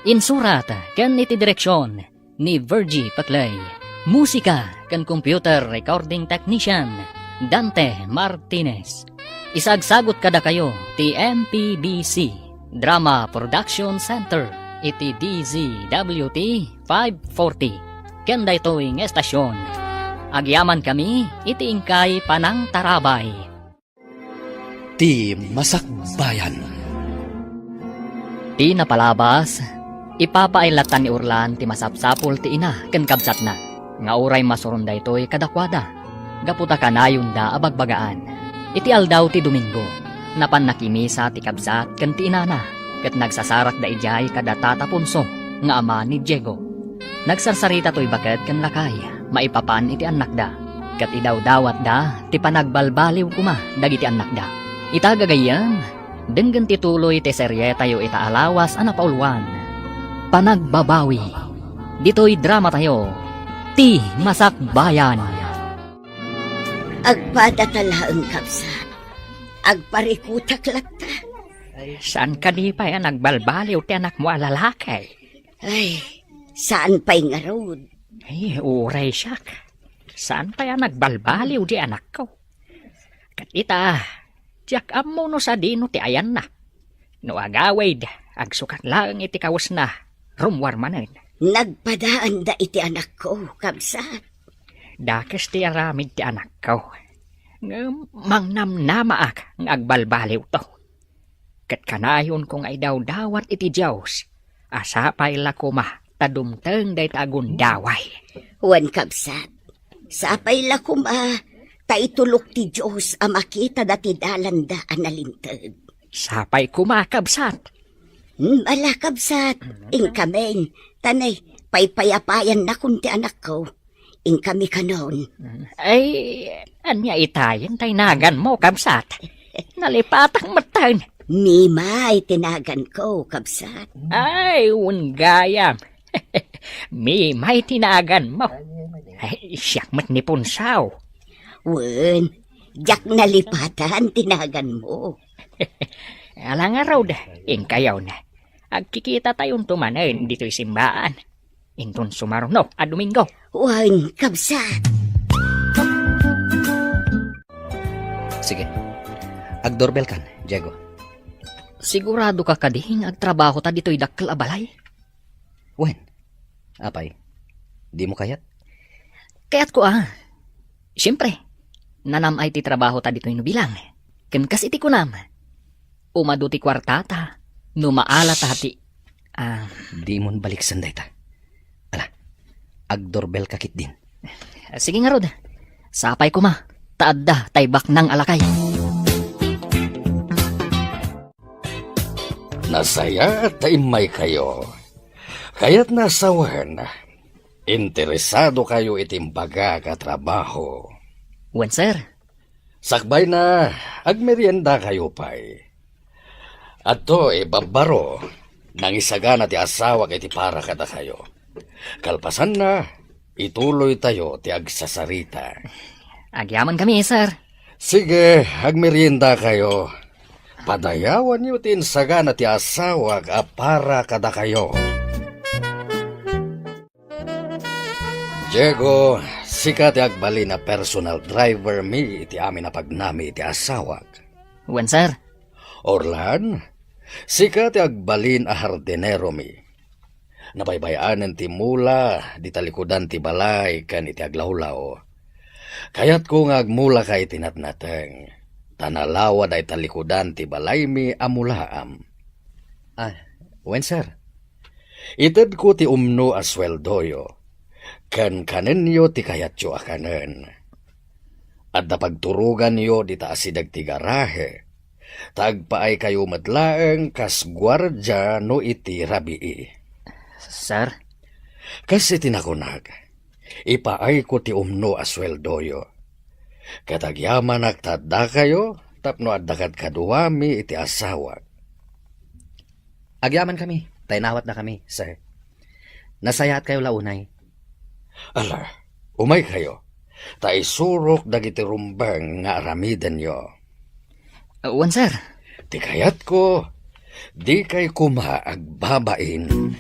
Insurat ken iti direksion ni Virgie Paclay. Musika ken computer recording technician, Dante Martinez. Isagsagut kadakayo ti M P B C Drama Production Center iti D Z W T five forty. Ken daytoy nga estasion, agyamankami iti inkay panangtarabay. Ti Masakbayan. Ti napalabas, ipapaay latta ni Orlan ti masapsapul ti ina ken kabsatna, nga uray masuron daytoy kadakuada, gapu ta kanayonda a bagbagaan. Iti aldaw ti Domingo, napan nakimisa ti kabsat ken ti inana, ket nagsasarakda idiay kada Tata Ponso nga ama ni Diego. Nagsarsarita toy baket ken lakay maipapan iti annakda, ket idawdawatda ti panagbalbaliw koma dagiti annakda. Ita gagayyem, denggen ti tuloy ti serietayo ita a lawas a napauluan, Panagbabawi. Ditoy dramatayo, Ti Masakbayan. Agpada ta laeng, kabsat. Agparikutak latta. Saan kadi pay a nagbalbaliw ti anakmo a lalaki? Ay, saan pay ngarud? Ay, uray siak. Saan pay a nagbalbaliw di anakko? Ket ita, diak ammo no sadino ti ayanna. No agawid, agsukat laeng iti kawesna, rummuar manen. Nagpadaanda iti anakko, kabsat. Dakes ti aramid ti anakko. Ngem mangnamnamaak nga agbalbaliwto. Ket kanayonko nga idawdawat iti Dios a sapay la koma ta dumteng dayta a gundaway. Wen, kabsat, sapay la koma ta itulok ti Dios a makitada ti dalanda a nalinteg. Sapay koma, kabsat. Hmm, ala, kabsat, inkamin, ta nay, paypayapayannakon ti anakko. Inkami kanon. Ay, ania itayen tay naganmo, kabsat? Nalipatak metten. Mimay ti naganko, kabsat. Ay, wen gayam. Mimay ti naganmo. Ay, siak met ni Punsaw. Wen, diak nalipatan ti naganmo. Ala ngarud, inkayon. Agkikitatayon to manen ditoy simbaan. Inton sumaruno a Domingo. Wen, kabsat. Sige. Agdorbelkan, Diego. Sigurado ka kadi nga agtrabaho ta ditoy dakkel a balay? Wen, apay, dimo kayat? Kayatko a. Siempre, nanam-ay ti trabaho ta ditoy no bilang. Ken kas iti kunam, umadu ti kuartata no maala ta ti, ah, dimon baliksen dayta. Ala, agdorbelka ketdin. Sige ngarud, sapay koma, ta adda tay baknang a lakay. Nasayaat ta immaykayo. Kayatna a sawen, interesadokayo iti imbagak a trabaho. Wen, sir. Sakbayna, agmeriendakayo pay. Adtoy, babbaro, nangisagana ti asawak iti para kadakayo. Kalpasanna, ituloytayo ti agsasarita. Agyamankami, sir. Sige, agmeriendakayo. Padayawanyo ti insagana ti asawak a para kadakayo. Diego, sika ti agbalin a personal driver mi iti amin a pagnami iti asawak. Wen, sir. Orlan, sika ti agbalin a hardineromi. Nabaybay-anen ti mula di talikudan ti balay ken iti aglawlaw. Kayatko nga agmulaka iti natnateng, ta nalawa dayta likudan ti balaymi a mulaam. Ah, wen, sir. Itedko ti umno a sueldoyo, ken kanenyo ti kayatyo a kanen. Adda pagturoganyo dita asideg ti garahe, ta agpaaykayo met laeng kas guardia no iti rabii. Sir? Kas iti nakunak, ipaayko ti umno a sueldoyo. Ket agyamanak ta addakayo tapno adda kadkaduami iti asawak. Agyamankami, ta inawatnakami, sir. Nasayaatkayo la unay. Ala, umaykayo, ta isurok dagiti rumbeng nga aramidenyo. Wen, sir. Ti kayatko, dikay koma agbabain.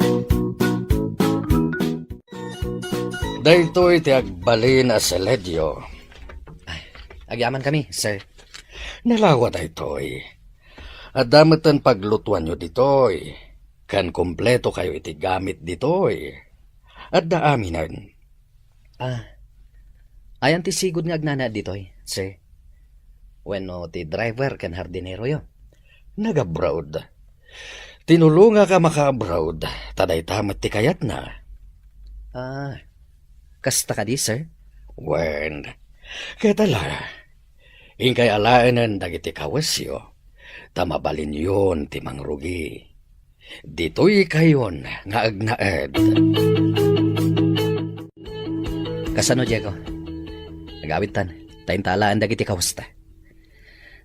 Daytoy ti agbalin a seledio. Ay, agyamankami, sir. Nalawa daytoy. Adda metten paglutuanyo ditoy. Ken kumpleto kayo iti gamit ditoy. Adda aminen. Ah, ayan ti sigud nga agnanaed ditoy, sir? Wenno ti driver ken hardineroyo? Nag-abroad. Tinulongak a maka-abroad, ta dayta met ti kayatna. Ah, kasta kadi, sir? Wen, ket ala, inkay alaenen dagiti kawesyo, ta mabalinyon ti mangrugi. Ditoykayon nga agnaed. Kasano, Diego? Agawidtan, ta inta alaen dagiti kawesta.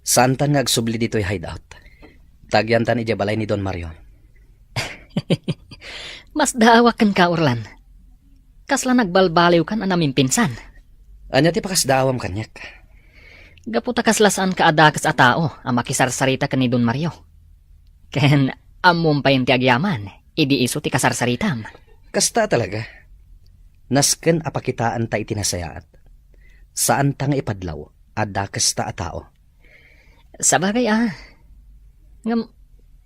Saantan nga agsubli ditoy hideout. Ta agyantan idiay balay ni Don Mario. Masdaawak kenka, Orlan. Kasla nagbalbaliwkan a namimpinsan. Ania ti pakasdaawam kaniak? Gapu ta kasla saanka a dakes a tao a makisarsarita ken ni Don Mario. Ken ammom pay ti agyaman, idi isu ti kasarsaritam. Kasta talaga. Nasken a pakitaanta iti nasayaat. Saanta nga ipadlaw a dakesta a tao. Sabagay a. Ngem,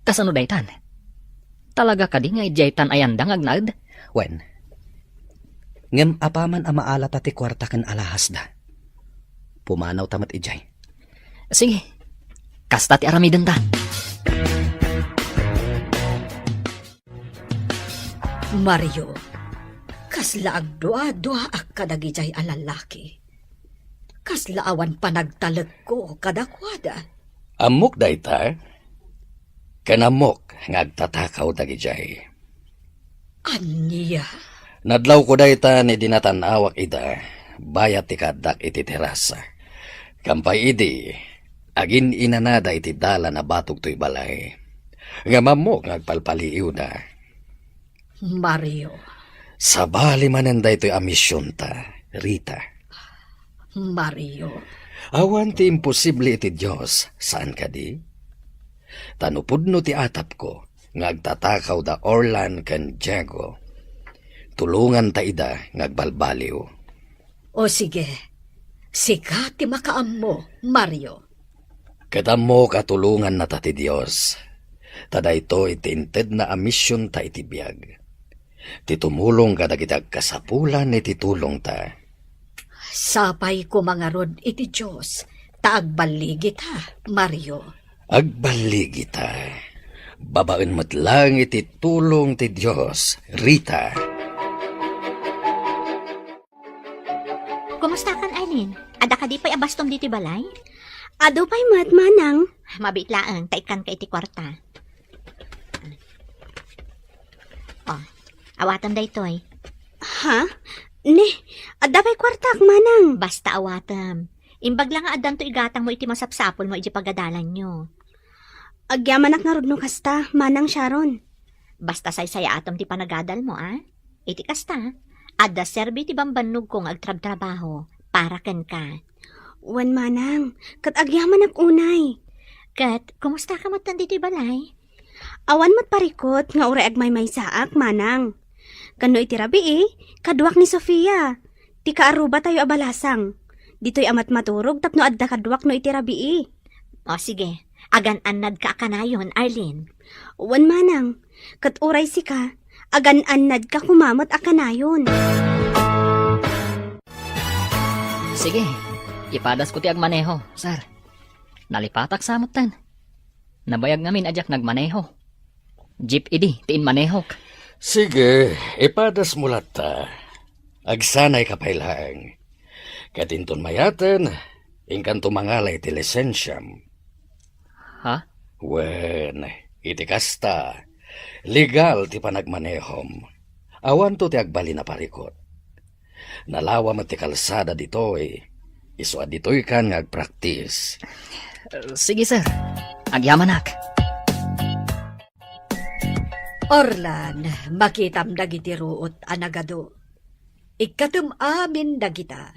kasano daytan? Talaga kadi nga idiaytan a yanda nga agnaed? Wen. Ngem apaman a maalata ti kuarta ken alahasda, pumanawta met idiay. Sige. Kasta ti aramidenta. Mario, kasla agdua-duaak kadagidiay a lallaki. Kasla awan panagtalekko kadakuada. Ammok dayta, ken ammok nga agtatakaw dagidiay. Ania? Nadlawko dayta idi natan-awak ida, bayat ti kaaddak iti terasa. Kampay idi, agin-inanada iti dalan a batog toy balay. Ngem ammok nga agpalpaliiwda. Mario. Sabali manen daytoy a misionta, Rita. Mario. Awan ti imposible iti Dios, saan kadi? Ta no pudno ti atapko nga agtatakaw da Orlan ken Diego, tulonganta ida nga agbalbaliw. O sige, sika ti makaammo, Mario. Ket ammok a tulongannata ti Dios, ta daytoy ti intedna a misionta iti biag. Ti tumulong kadagiti agkasapulan iti tulongta. Sapay koma ngarud iti Dios, ta agballigita, Mario. Agballigita. Babaen met laeng iti tulong ti Dios, Rita. Kumustakan, Arlene? Adda kadi pay a bastom ditoy balay? Adu pay met, manang. Mabiit laeng, ta ikkanka iti kuarta. Oh, awatem daytoy. Ha? Ne, adda pay kuartak, manang. Basta awatem. Imbag la nga addanto igatangmo iti masapsapulmo iti pagadalanyo. Agyamanak ngarud no kasta, Manang Sharon. Basta saysayaatem ti panagadalmo, a? Iti kasta, adda serbi ti bambannogko nga agtrabtrabaho para kenka. Wen, Manang, ket agyamanak unay. Ket, kumustaka met ditoy balay? Awan met parikut nga uray agmaymaysaak, Manang. Ken no iti rabii, kaduak ni Sofia, ti kaarrubatayo a balasang. Ditoy a matmaturog tapno adda kaduak no iti rabii. O, sige. Agan-annadka a kanayon, Arlene. Wen manang, ket uray sika, agan-annadka koma met a kanayon. Sige, ipadasko ti agmaneho, sir. Nalipatak sa metten. Nabayag ngamin a diak nagmaneho. Jeep idi ti inmanehok. Sige, ipadasmo latta. Agsanayka pay laeng. Ket inton mayaten, inkanto mangala iti lisensiam. Ha? Wen, iti kasta, legal ti panagmanehom. Awanto ti agbalin a parikut. Nalawa met ti kalsada ditoy. Isu a ditoykan nga agpraktis. Sige, sir. Agyamanak. Orlan, makitam dagiti ruot a nagadu. Ikkatem amin dagita.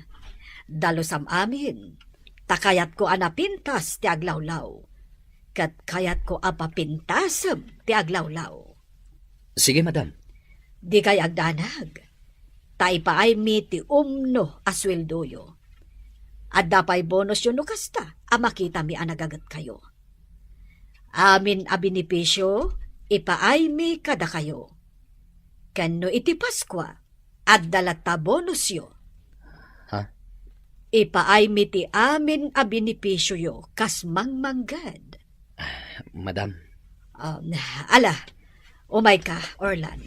Dalusam amin, ta kayatko a napintas ti aglawlaw. Ket kayatko a papintasem ti aglawlaw. Sige, madam. Dikay agdanag, ta ipaaymi ti umno a sueldoyo. Adda pay bonusyo no kasta a makitami a nagagetkayo. Amin a benepisio, ipaaymi kadakayo. Ken no iti Paskua, adda latta bonusyo. Ha? Ipaaymi ti amin a benepisioyo kas mangmangged. Madam. Um, ala, umayka, Orlan.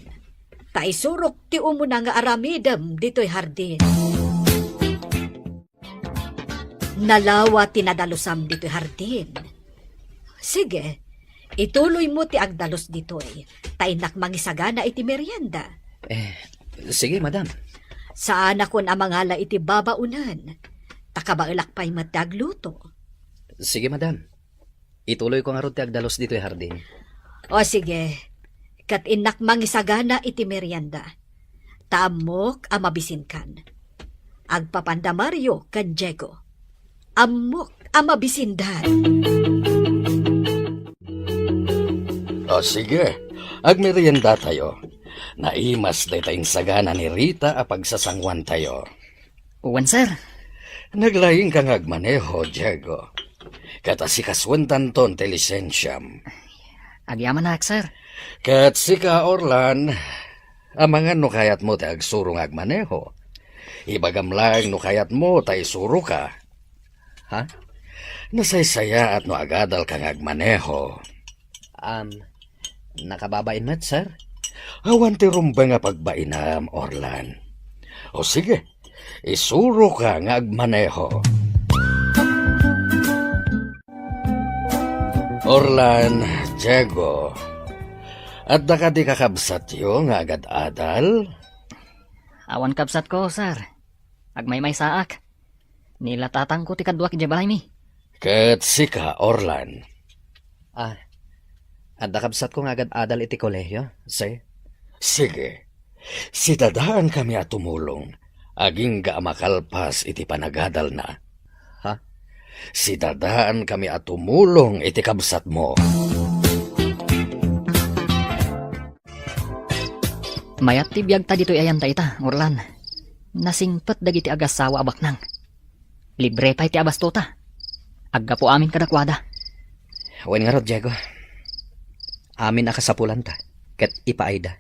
Ta isurok ti umuna nga aramidem ditoy hardin. Nalawa ti nadalusam ditoy hardin. Sige, ituloymo ti agdalus ditoy, ta innak mangisagana iti merienda. Eh, sige, madam. Saanakon a mangala iti babaonen, ta kabaelak pay met ti agluto. Sige, madam. Ituloyko ngarud ti agdalus ditoy hardin. O sige, ket innak mangisagana iti merienda. Ta ammok a mabisinkan. Agpapanda Mario ken Diego. Ammok a mabisindan. O sige, agmeriendatayo. Naimas dayta insagana ni Rita a pagsasanguantayo. Wen, sir. Naglaingka nga agmaneho, Diego. Ket asikasuentanton ti lisensiam. Agyamanak, sir. Ket sika, Orlan, amangan no kayatmo ti agsuro nga agmaneho. Ibagam laeng no kayatmo ta isuroka. Ha? Nasaysayaat no agadalka nga agmaneho. Am, nakababain met, sir? Awan ti rumbeng a pagbainam, Orlan. O sige, isuroka nga agmaneho. Orlan, Diego, adda kadi kakabsatyo nga agad-adal? Awan kabsatko, sir. Agmaymaysaak. Ni la tatangko ti kaduak idiay balaymi. Ket sika, Orlan? Ah, adda kabsatko nga agad-adal iti kolehio, sir. Sige. Sidadaankami a tumulong, agingga a makalpas iti panagadalna. Ha? Sidadaankami a tumulong iti kabsatmo. Mayat ti biagta ditoy ayan ta ita, Orlan. Nasingpet dagiti agassawa a baknang. Libre pay ti abastota. Aggapu amin kadakuada. Wen ngarud, Diego. Amin a kasapulanta ket ipaayda.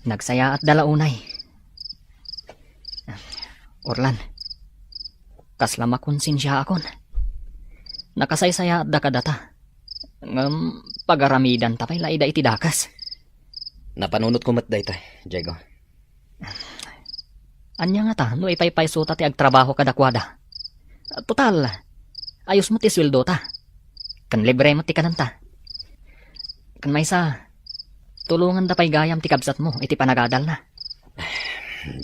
Nagsayaatda la unay. Orlan, kasla makonsensiaakon. Nakasaysayaatda kadata. Ngem pagaramidanta pay la ida iti dakes. Napanunotko met dayta, Diego. Ania ngata no ipaypaysota ti agtrabaho kadakuada? Total, ayos met ti sueldota. Ken libre met ti kananta. Ken maysa, tulonganda pay gayam ti kabsatmo iti panagadalna.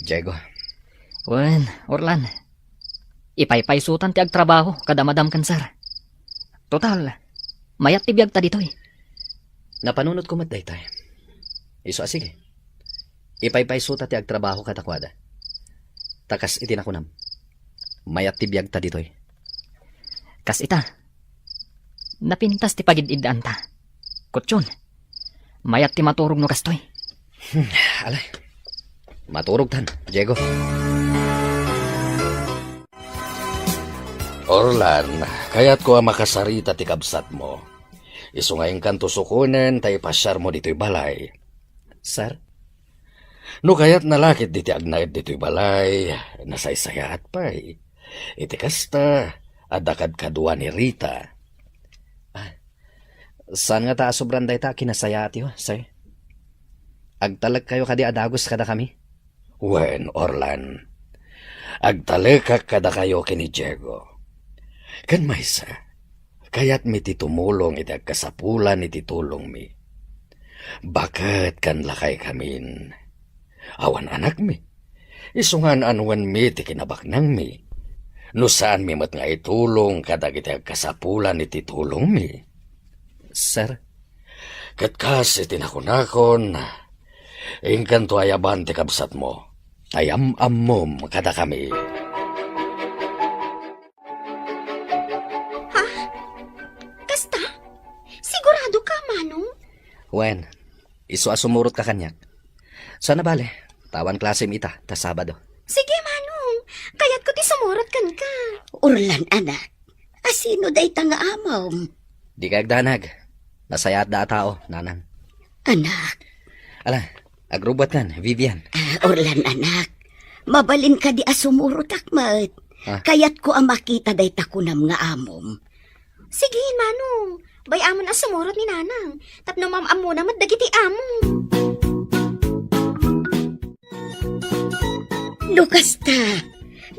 Diego. Wen, Orlan. Ipaypaysotan ti agtrabaho kada madam ken sir. Total, mayat ti biagta ditoy. Napanunotko met daytoy. Isu a sige. Ipaypaysota ti agtrabaho kadakuada. Ta kas iti nakunam, mayat ti biagta ditoy. Kas ita, napintas ti pagid-iddaanta. Kutyon, mayat ti maturog no kastoy. Hmm, alay. Maturogtan, Diego. Orlan, kayatko a makasarita ti kabsatmo. Isu nga inkanto sukonen ta ipasiarmo ditoy balay. Sir? No kayatna la ketdi ti agnaed ditoy balay, nasaysayaat pay. Iti kasta, adda kadkadua ni Rita. Ah, saan ngata a sobran dayta a kinasayaatyo, sir? Agtalekkayo kadi a dagus kadakami? Wen, Orlan. Agtalekak kadakayo ken ni Diego. Ken maysa, kayatmi ti tumulong iti agkasapulan iti tulongmi. Baket ken lakaykamin. Awan anakmi. Isu nga an-anuenmi ti kinabaknangmi. No saanmi met nga itulong kadagiti agkasapulan iti tulongmi. Sir? Ket kas iti nakunakon, inkanto ayaban ti kabsatmo, ta yam-ammom kadakami. Ha? Kasta? Sigurado ka, Manong? Wen, isu a sumurot ka kaniak. Saan a bale, ta awan klasem ita ta Sabado. Sige, Manong. Kayatko ti sumurot kenka. Orlan, anak, asino dayta nga amom? Dika agdanag. Nasayaatda a tao, nanang. Anak. Ala, agrubbuatkan, Vivian. Ah, Orlan, anak. Mabalin kadi a sumurotak met. Ah. Kayatko a makita dayta kunam nga amom. Sige, Manong. Bay-amon a sumurot ni Nanang. Tapno mam-ammona met dagiti amo. No kasta,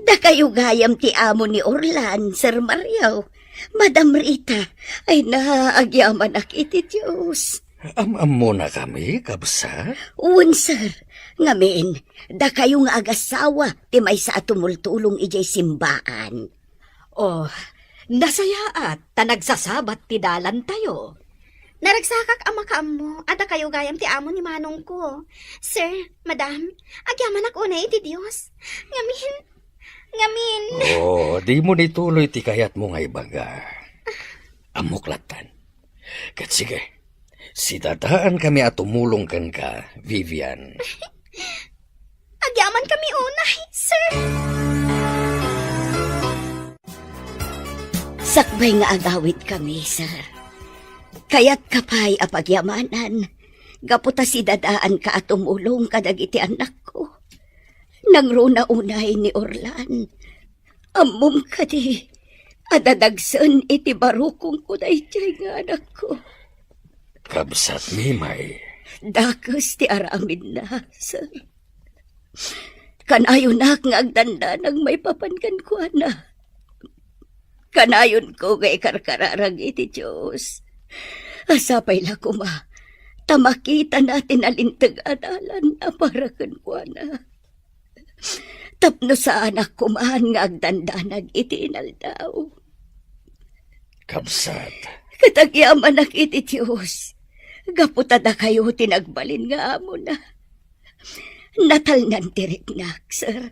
dakayo gayam ti amo ni Orlan, Sir Mario. Madam Rita, ay na, agyamanak iti Dios. Am-ammona kami, kabsat? Wen, sir. Ngamin, dakayo nga agasawa ti maysa a tumultulong idiay simbaan. Oh, nasayaat ta nagsasabat ti dalantayo. Naragsakak a makaammo a dakayo gayam ti amo ni manongko. Sir, madam, agyamanak unay iti Dios. Ngamin, ngamin. Oh, dimo nituloy ti kayatmo nga ibaga. Ammok lattan. Ket sige, sidadaan kami a tumulong kenka, Vivian. Agyaman kami unay, sir. Sakbay nga agawid kami, sir. Kayatka pay a pagyamanan, gapu ta sidadaanka a tumulong kadagiti annakko. Nangruna unay ni Orlan. Ammom kadi a dadagsen iti barukongko daydiay nga anakko? Kabsat, Mimay. Dakes ti aramidna, sir. Kanayonak nga agdandanag maipapan kenkuana. Kanayonko nga ikarkararag iti Dios a sapay la koma ta makitana ti nalinteg a dalan a para kenkuana. Tapno saanak koman nga agdandanag iti inaldaw. Kabsat. Ket agyamanak iti Dios, gapu ta dakayo ti nagbalin nga amona. Natalnan ti riknak, sir.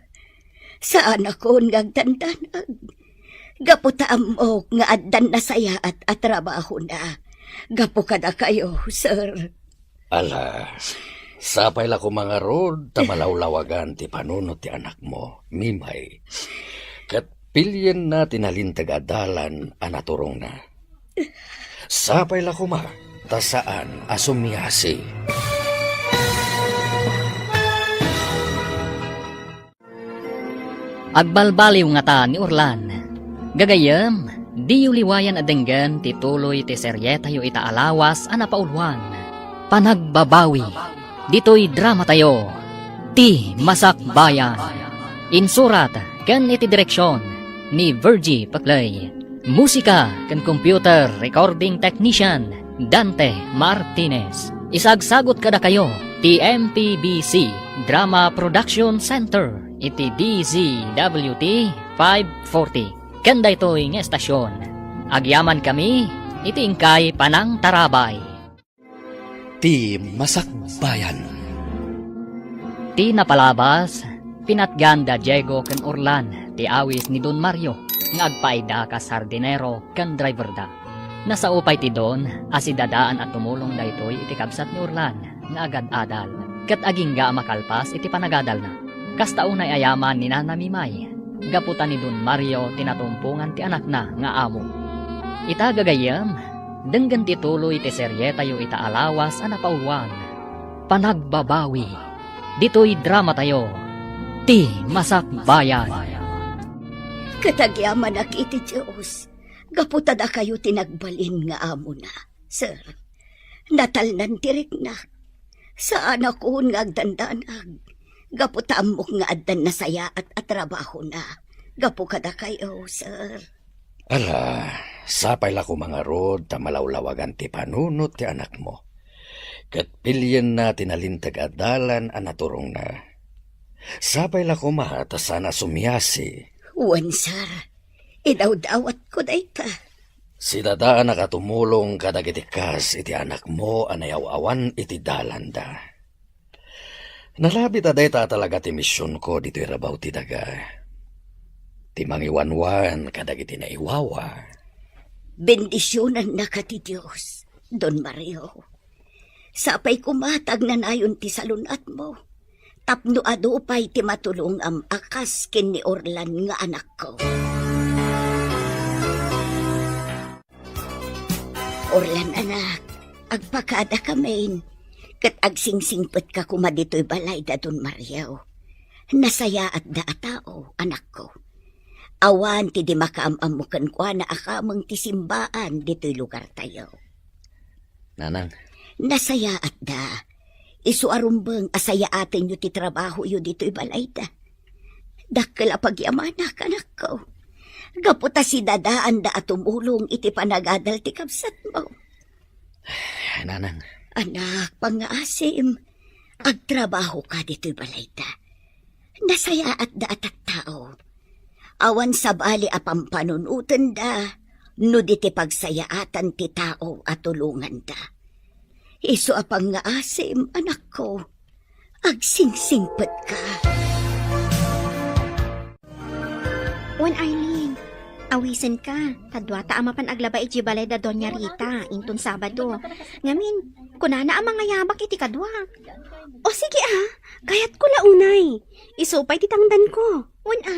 Saanakon nga agdandanag. Gapu ta ammok nga addan nasayaat a trabahona. Gapu kadakayo, sir. Ala, sapay la koma ngarud ta malawlawagan ti panunot ti anakmo, Mimay. Ket pilienna ti nalinteg a dalan a naturongna. Sapay la koma ta saan a sumiasi. Agbalbaliw ngata ni Orlan. Gagayyem, diyo liwayan a denggen ti tuloy ti serietayo ita a lawas a napauluan, Panagbabawi, ditoy dramatayo, Ti Masakbayan. Insurat ken iti direksion ni Virgie Paclay. Musika ken computer recording technician, Dante Martinez. Isagsagut kadakayo ti M P B C Drama Production Center iti D Z W T five forty. Ken daytoy nga estasion, agyamankami iti inkay panangtarabay. Ti Masakbayan. Ti napalabas, pinatgan da Diego ken Orlan ti awis ni Don Mario nga agpaayda kas hardinero ken driverda. Nasao pay ti Don a sidadaan a tumulong daytoy iti kabsat ni Orlan nga agad-adal ket agingga a makalpas iti panagadalna. Kasta unay a yaman ni Nana Mimay. gapu ta ni Don Mario ti natumpongan ti anakna nga amo. Ita gagayyem, denggen ti tuloy ti serietayo ita a lawas a napauluan, Panagbabawi. Ditoy dramatayo, Ti Masakbayan. Ket agyamanak iti Dios, gapu ta dakayo ti nagbalin nga amona, sir. Natalnan ti riknak. Saanakon nga agdandanag, gapu ta ammok nga addan nasayaat a trabahona gapu kadakayo, sir. Ala, sapay la koma ngarud ta malawlawagan ti panunot ti anakmo, ket pilienna ti nalinteg a dalan a naturongna. Sapay la koma ta saan a sumiasi. Wen, sir. Idawdawatko dayta. Si dadaanak a tumulong kadagiti kas iti anakmo a nayaw-awan iti dalanda. Nalabit a dayta talaga ti misionko ditoy rabaw ti daga. Ti mangiwanwan kadagiti naiwawa. Bendisionannaka ti Dios, Don Mario. Sapay koma ta agnanayon ti salun-atmo, tapno adu pay ti matulongam a kas ken ni Orlan nga anakko. Orlan, anak, agpakadakamin, ket agsingsingpetka koma ditoy balay da Don Mario. Nasayaatda a tao, anakko. Awan ti di makaam-ammo kenkuana a kameng ti simbaan ditoy lugartayo. Nanang. Nasayaatda. Isu a rumbeng a sayaatenyo ti trabahoyo ditoy balayda. Dakkel a pagyamanak, anakko. Gapu ta sidadaanda a tumulong iti panagadal ti kabsatmo. Nanang. Anak, pangngaasim, agtrabahoka ditoy balayda. Nasayaatda a tattao. Awan sabali a pampanunotenda no di ti pagsayaatan ti tao a tulonganda. Isu a pangngaasim, anakko, agsingsingpetka. Wen, Eileen, awisenka, ta duata a mapan aglaba idiay balay da Doña Rita inton Sabado. Ngamin, kunana a mangayabak iti kaduak. O sige a, kayatko la unay. Isu pay ti tangdanko. Wen a,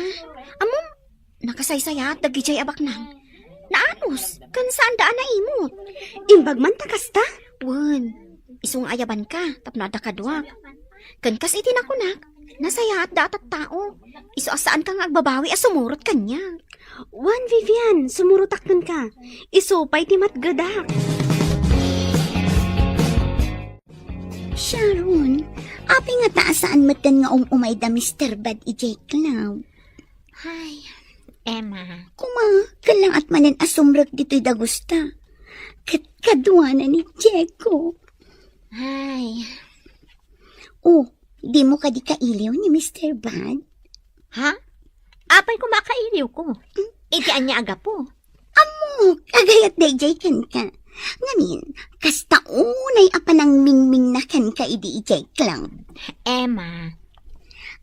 ammom, nakasaysayaat dagidiay a baknang. Naanus, ken saanda a naimut. Imbag man ta kasta? Wen, isu nga ayabanka, tapno adda kaduak. Ken kas iti nakunak, nasayaatda a tattao. Isu a saanka nga agbabawi a sumurot kaniak. Wen, Vivian, sumurotak kenka. Isu pay ti matgedak. Sharon, apay ngata a saan metten nga um-umay da Mister Bad idiay club? Ay, Emma. Kuma, kailangat manen a sumrek ditoy dagusta. Ket kaduana ni Diego. Ay. Oh, dimo kadi kailiw ni Mister Bad? Ha? Apay koma a kailiwko? Iti ania a gapu? Ammok, agayat daydiay kenka. Ngamin, kasta unay a panangmingmingna kenka idi idiay club. Emma.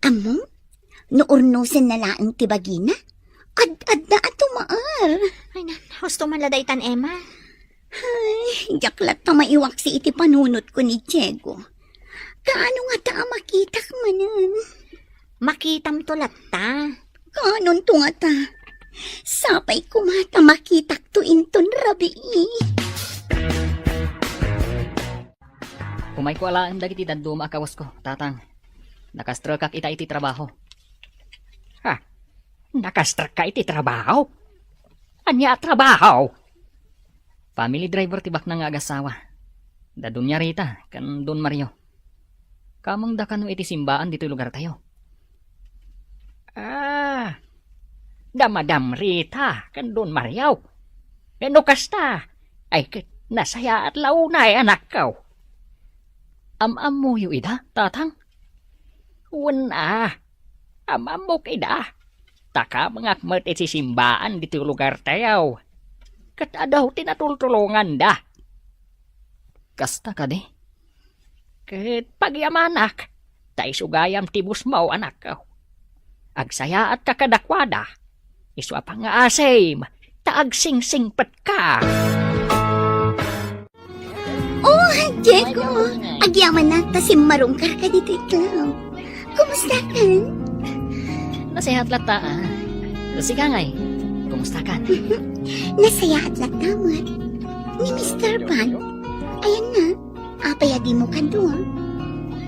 Ammom, no urnosenna laeng ti bagina, ad-adda a tumaer. Ay, na, husto man la daytan, Emma. Ay, diak latta maiwaksi iti panunotko ni Diego. Kaano ngata a makitak manen? Makitamto latta. Kaanonto ngata? Sapay koma ta makitakto inton rabii. Umayko alaen dagiti dadduma a kawasko, Tatang. Nakastrekak ita iti trabaho. Ha? Nakastrekka iti trabaho? Ania a trabaho? Family driver ti baknang nga agasawa. Da Doña Rita ken Don Mario. Kamengda kano iti simbaan ditoy lugartayo. Ah, da Madam Rita ken Don Mario. Wenno kasta, ay ket nasayaat la unay, anakko. Am-ammoyo ida, Tatang? Wen a, am-ammok ida. Ta kamengak met iti simbaan ditoy lugartayo. Ket adu ti natultulonganda. Kasta kadi? Ket pagyamanak, ta isu gayam ti busmo, anakko. Agsayaatka kadakuada, isu a pangngaasim, ta agsingsingpetka. Oh, Diego! Agyamanak ta simmarungkarka ditoy club. Kumustakan? Nasayaat latta, ah. Sika ngay, kumustakan? Nasayaat latta met ni Mister Bad. Ayanna, apay a dimo kadua?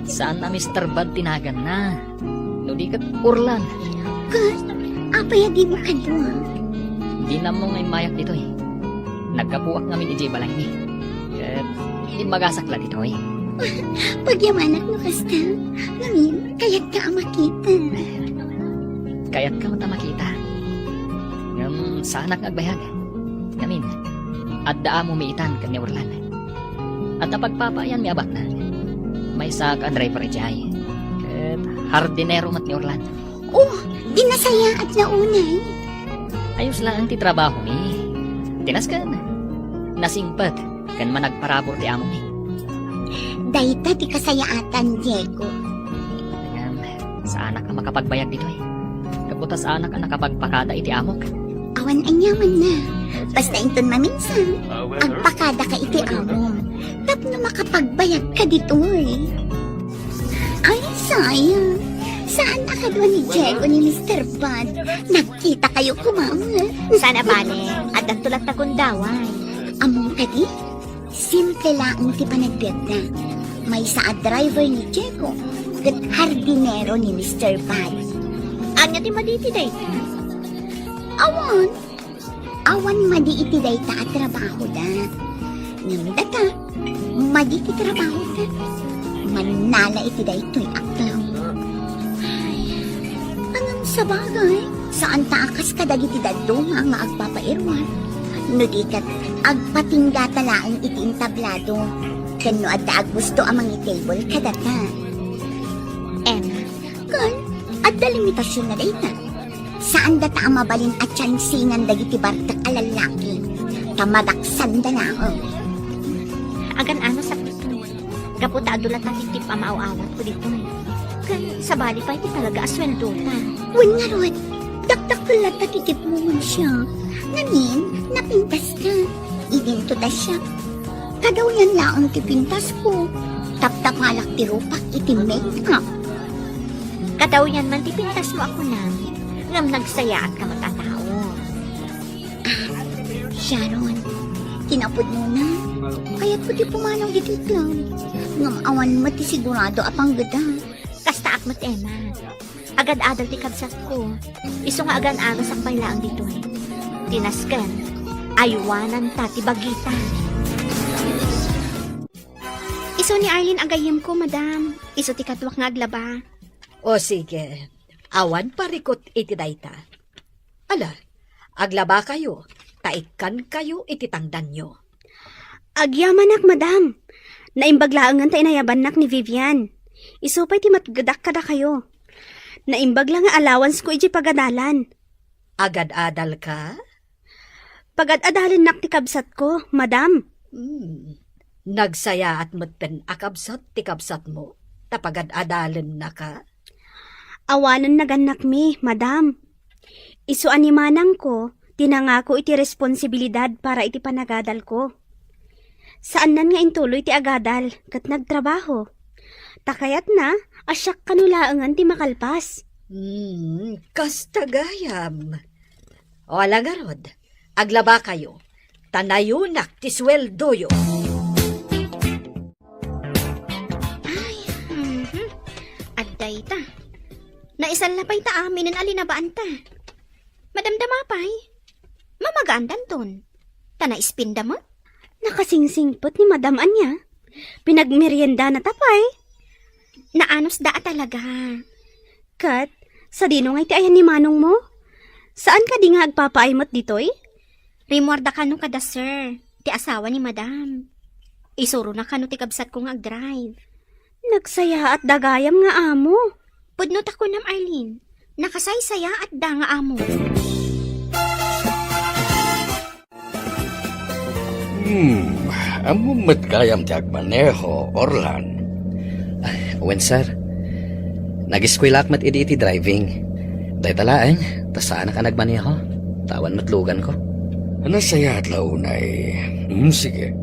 Saan a Mister Bad ti naganna. No di ket Orlan. Ket, apay a dimo kadua? Dinammo nga immayak ditoy. Naggapuak ngamin idiay balaymi. Ket immagasak la ditoy. Pagyamanak no kasta. Ngamin, kayatka a makita. Kayatka met a makita. Ngem saanak nga agbayag. Ngamin, adda amo mi itan ken ni Orlan. Adda pagpapaayanmi a batnang. Maysaak a driver idiay. Ket hardinero met ni Orlan. Oh, di nasayaat la unay. Ayos laeng ti trabahomi. Tinasken. Nasingpet ken managparabur ti amomi. Dayta ti kasayaatan, Diego. Ngem, saanak a makapagbayag ditoy. Gapu ta saanak a nakapagpakada iti amok. Awan aniamanna. Basta inton maminsan, agpakadaka iti amom. Tapno makapagbayagka ditoy. Ay, sayang. Saan a kadua ni Diego ni Mister Bad? Nagkitakayo koma met. Saan a bale, addanto latta gundaway. Ammom kadi? Simple laeng ti panagbiagda. Maysa a driver ni Diego, ket hardinero ni Mister Bad. Ania ti madi iti dayta? Awan. Awan madi iti dayta a trabahoda. Ngem data, madi ti trabahoda. Mannala iti daytoy a club. Ay, ngem sabagay, saan ta a kas kadagiti dadduma nga agpapairuar. No di ket, agpatinggata laeng iti entablado. Ken no adda a gusto a mangi-table kadata. Em, ken, adda limitasion na dayta. Saan data a mabalin a tiansingan dagiti bartek a lallaki, ta madaksanda laeng. Agan-anasak ditoy. Gapu ta adu latta ti tip a maaw-awatko ditoy. Ken sabali pay ti talaga a sueldota. Wen ngarud, dakdakkel latta ti tipmo ngem siak. Ngamin, napintaska. Idinto ta siak. Kadawyan laeng ti pintasko. Taptapalak ti rupak iti make-up. Kadawyan man ti pintasmo a kunam, ngem nagsayaatka met a tao. Ah, Sharon, kinapudnona, kayatko ti pumanaw ditoy club. Ngem awan met ti sigurado a panggeda. Kastaak met, Emma. Agad-adal ti kabsatko. Isu nga agan-anasak pay laeng ditoy. Tinasken, aywananta ti bagita. Isu ni Arlene a gayyemko, madam. Isu ti kaduak nga aglaba. O sige, awan parikut iti dayta. Ala, aglabakayo, ta ikkankayo iti tangdanyo. Agyamanak, madam. Naimbag laengen ta inayabannak ni Vivian. Isu pay ti matgedak kadakayo. Naimbag la nga allowance ko idiay pagadalan. Agad-adalka? Pagad-adalennak ti kabsatko, madam. Hmm. Nagsayaat metten a kabsat ti kabsatmo, ta pagad-adalennaka? Awanen nagannakmi, madam. Isu a ni manangko ti nangako iti responsibilidad para iti panagadalko. Saannan nga intuloy ti agadal ket nagtrabaho. Ta kayatna a siak kano laengen ti makalpas. Hmm, kasta gayam. O, ala ngarud, aglabakayo, ta nayunak ti sueldoyo. Ay, mhm. Adda ita. Naisalla pay ta aminen a linabaanta. Madamdama pay. Mamagaan danton. Ta naispinda met. Nakasingsingpet ni Madam ania. Pinagmeriendana ta pay. Naanusda a talaga. Ket, sadino nga iti ayan ni manongmo? Saan kadi nga agpapaay met ditoy? Rimmuarda kano kada sir, ti asawa ni Madam. Isurona kano ti kabsatko nga agdrive. Nagsayaat da gayam nga amo. Pudno ta kunam, Arlene. Nakasaysayaat da nga amo. Hmm, ammom met gayam ti agmaneho, Orlan? Ay, wen, sir. Nag-eskuelaak met idi iti driving. Dayta laeng, ta saanak a nagmaneho. Ta awan met luganko. Nasayaat la unay. Hmm, sige.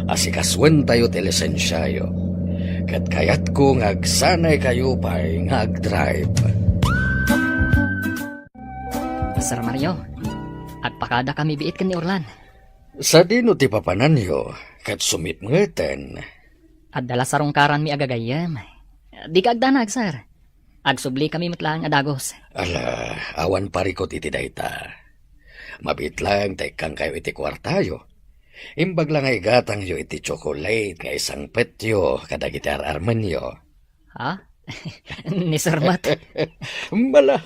Asikasuentayo ti lisensiayo. Ket kayatko nga agsanaykayo pay nga agdrive. Sir Mario, agpakadakami biit ken ni Orlan. Sadino ti papananyo, ket sumipngeten? Adda la sarungkaranmi a gagayyem. Dika agdanag, sir. Agsublikami met laeng a dagus. Ala, awan parikut iti dayta. Mabiit laeng ta ikkankayo iti kuartayo. Imbag la nga igatangyo iti tsokolate nga isangpetyo kadagiti ar-armenyo. Ha? Ni Sir Mat? Bala,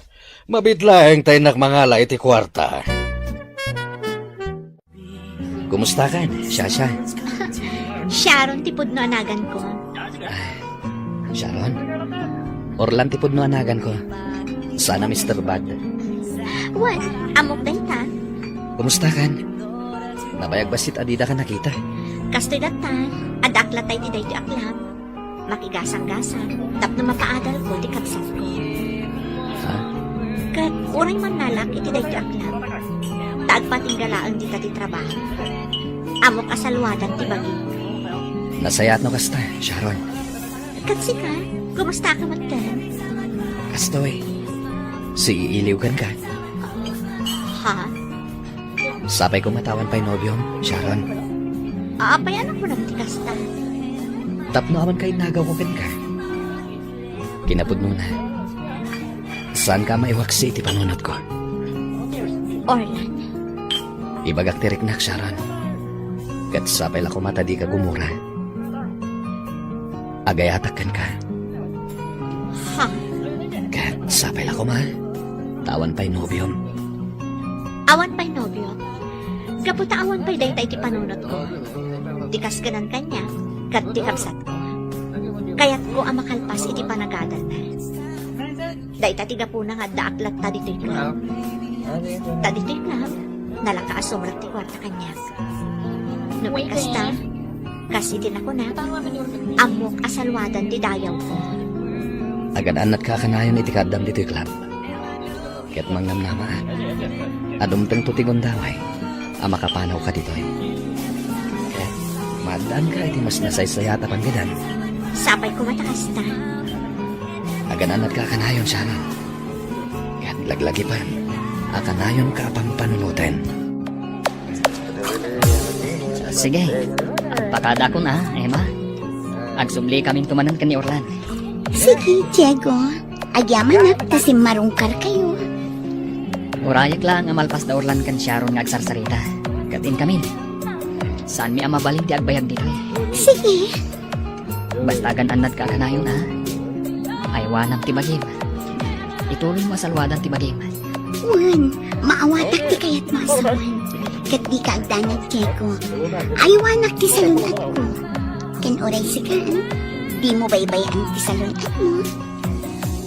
mabiit laeng ta innak mangala iti kuarta. Kumustakan, Shasha? Sharon ti pudno a naganko. Sharon? Orlan ti pudno a naganko. Sana, Mister Bad. Wen, ammok dayta. Kumustakan? Nabayag bassit a didaka nakita. Kastoy latta, adda ak latta iti daytoy a club. Makigasanggasang tapno mapaadalko ti kabsatko. Ha? Ket uray mannalak iti daytoy a club, ta agpatingga laeng dita ti trabaho. Ammok a saluadan ti bagim. Nasayaat no kasta, Sharon. Ket sika, kumusta ka met ken? Kastoy, siiiliw kenka. Ha? Sapay koma ta awan pay nobiom, Sharon. Apay a nakunam ti kasta? Tapno awan kainagawko kenka. Kinapudnona, saanka a maiwaksi iti panunotko. Orlan. Ibagak ti riknak, Sharon. Ket sapay la koma ta dika gumura. Agayatak kenka. Ha? Ket sapay la koma ta awan pay nobiom. Awan pay nobio? Gapu ta awan pay dayta iti panunotko. Ti kaskenan kaniak ket ti kabsatko. Kayatko a makalpas iti panagadalna. Dayta ti gapuna nga addaak latta ditoy club. Ta ditoy club, nalaka a sumrek ti kuarta kaniak. No kasta, kas iti nakunak, ammok a saluadan ti dayawko. Agan-annatka a kanayon iti kaaddam ditoy club. Ket mangnamnamaak a dumtengto ti gundaway a makapanawka ditoy. Ket maaddaanka iti mas nasaysayaat a panggedem. Sapay koma ta kasta. Agan-annatka a kanayon, Sharon. Ket laglagipan a kanayonka a pampanunoten. Sige, agpakadakon a, Emma. Agsubli kaminto manen ken ni Orlan. Sige, Diego. Agyamanak ta simmarungkarkayo. Urayek laeng a malpas da Orlan ken Sharon nga agsarsarita. Ket inkamin, saanmi a mabalin ti agbayag ditoy. Sige. Basta agan-annadka a kanayon, a? Aywanam ti bagim. Ituloymo a saluadan ti bagim. Wen, maawatak ti kayatmo a sawen. Ket dika agdanag, Diego. Aywanak ti salun-atko. Ken uray sika, dimo baybay-an ti salun-atmo.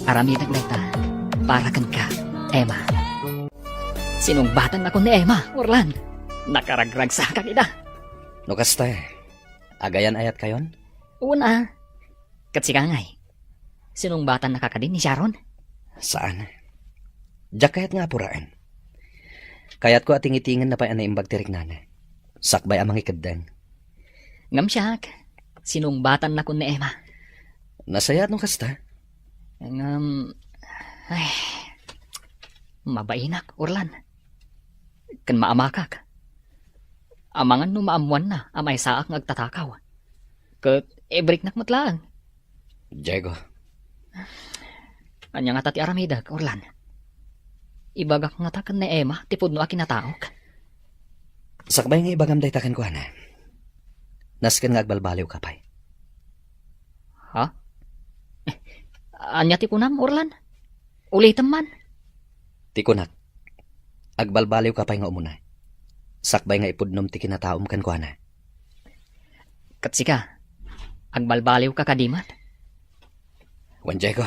Aramidek dayta para kenka, Emma. Sinungbatannakon ni Emma, Orlan. Nakaragragsakak ida. No kasta, agayan-ayatkayon? Wen a. Ket sika ngay, sinungbatannaka kadi ni Sharon? Saan. Diak kayat nga apuraen. Kayatko a tingitingenna pay a naimbag ti riknana. Sakbay a mangikeddeng. Ngem siak, sinungbatannakon ni Emma. Nasayaat no kasta? Ngem, ay, mabainak, Orlan. Ken maamakak. Amangan no maammoanna a maysaak nga agtatakaw. Ket ibriknak met laeng. Diego. Ania ngata ti aramidek, Orlan? Ibagak ngata ken ni Emma ti pudno a kinataok? Sakbay nga ibagam dayta kenkuana, nasken nga agbalbaliwka pay. Ha? Ania ti kunam, Orlan? Ulitem man. Ti kunak, agbalbaliwka pay nga umuna. Sakbay nga ipudnom ti kinataom kenkuana. Ket sika, agbalbaliwka kadi man? Wen, Diego.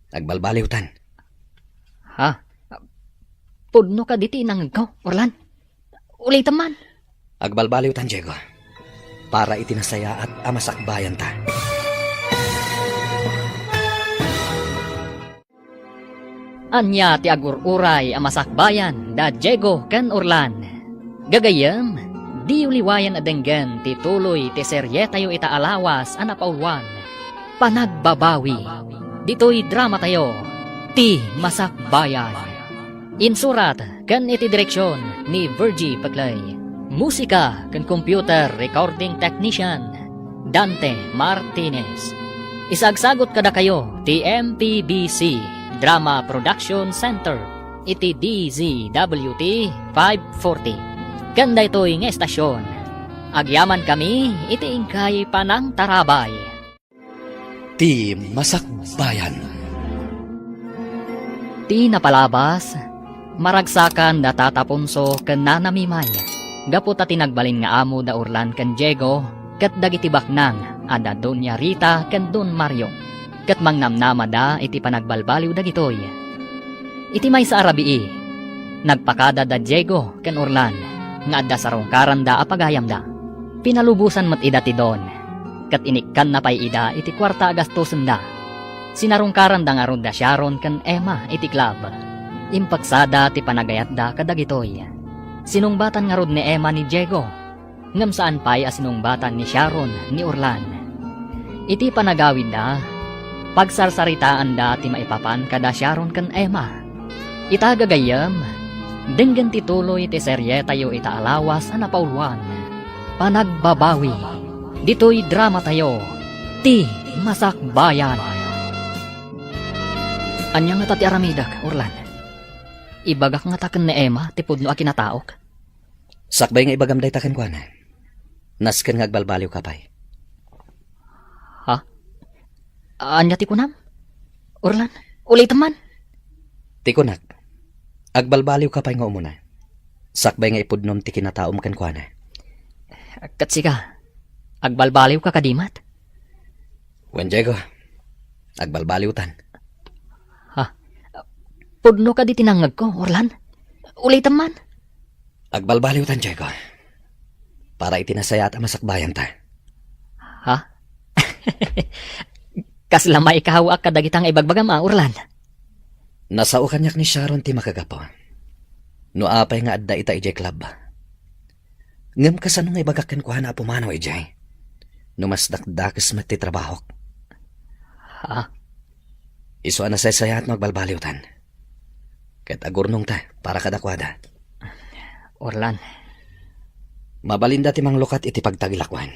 Agbalbaliwtan. Ha? Pudno kadi ti inangegko, Orlan? Ulitem man. Agbalbaliwtan, Diego. Para iti nasayaat a masakbayanta. Ania ti agur-uray a masakbayan da Diego ken Orlan? Gagayyem, diyo liwayan a denggen ti tuloy ti serietayo ita a lawas a napauluan, Panagbabawi, ditoy dramatayo, Ti Masakbayan. Insurat ken iti direksion ni Virgie Peclay. Musika ken computer recording technician, Dante Martinez. Isagsagot kadakayo ti M P B C Drama Production Center iti D Z W T five forty. Ken daytoy nga estasyon, agyamankami iti inkay panangtarabay. Ti Masakbayan. Ti napalabas, maragsakan da Tata Ponso ken Nana Mimay, gapu ta ti nagbalin nga amo da Orlan ken Diego ket dagiti baknang a da Doña Rita ken Don Mario, ket mangnamnamada iti panagbalbaliw dagitoy. Iti maysa a rabii, nagpakada da Diego ken Orlan nga adda sarungkaranda a pagayamda. Pinalubosan met ida ti Don, ket inikkanna pay ida iti kuarta a gastosenda. Sinarungkaranda ngarud da Sharon ken Emma iti club. Impaksada ti panagayatda kadagitoy. Sinungbatan ngarud ni Emma ni Diego, ngem saan pay a sinungbatan ni Sharon ni Orlan. Iti panagawidda, pagsarsaritaanda ti maipapan kada Sharon ken Emma. Ita gagayyem, denggen ti tuloy ti serietayo ita a lawas a napauluan, Panagbabawi. Ditoy dramatayo, Ti Masakbayan. Ania ngata ti aramidek, Orlan? Ibagak ngata ken ni Emma ti pudno a kinataok? Sakbay nga ibagam dayta kenkuana, nasken nga agbalbaliwka pay. Ha? Ania ti kunam? Orlan, ulitem man. Ti kunak, agbalbaliwka pay nga umuna. Sakbay nga ipudnom ti kinataom kenkuana. Ket sika, agbalbaliwka kadi met? Wen, Diego, agbalbaliwtan. Ha? Pudno kadi ti nangngegko, Orlan? Ulitem man. Agbalbaliwtan, Diego. Para iti nasayaat a masakbayanta. Ha? Kasla maikawaak kadagita nga ibagbagam a, Orlan? Nasao kaniak ni Sharon ti makagapu. No apay nga adda ita idiay club. Ngem kasano nga ibagak kenkuana a pumanaw idiay? No mas dakdakes met ti trabahok. Ha? Isu a nasaysayaat no agbalbaliwtan. Ket agurnongta para kadakuada. Orlan. Mabalinda ti manglukat iti pagtagilakuan.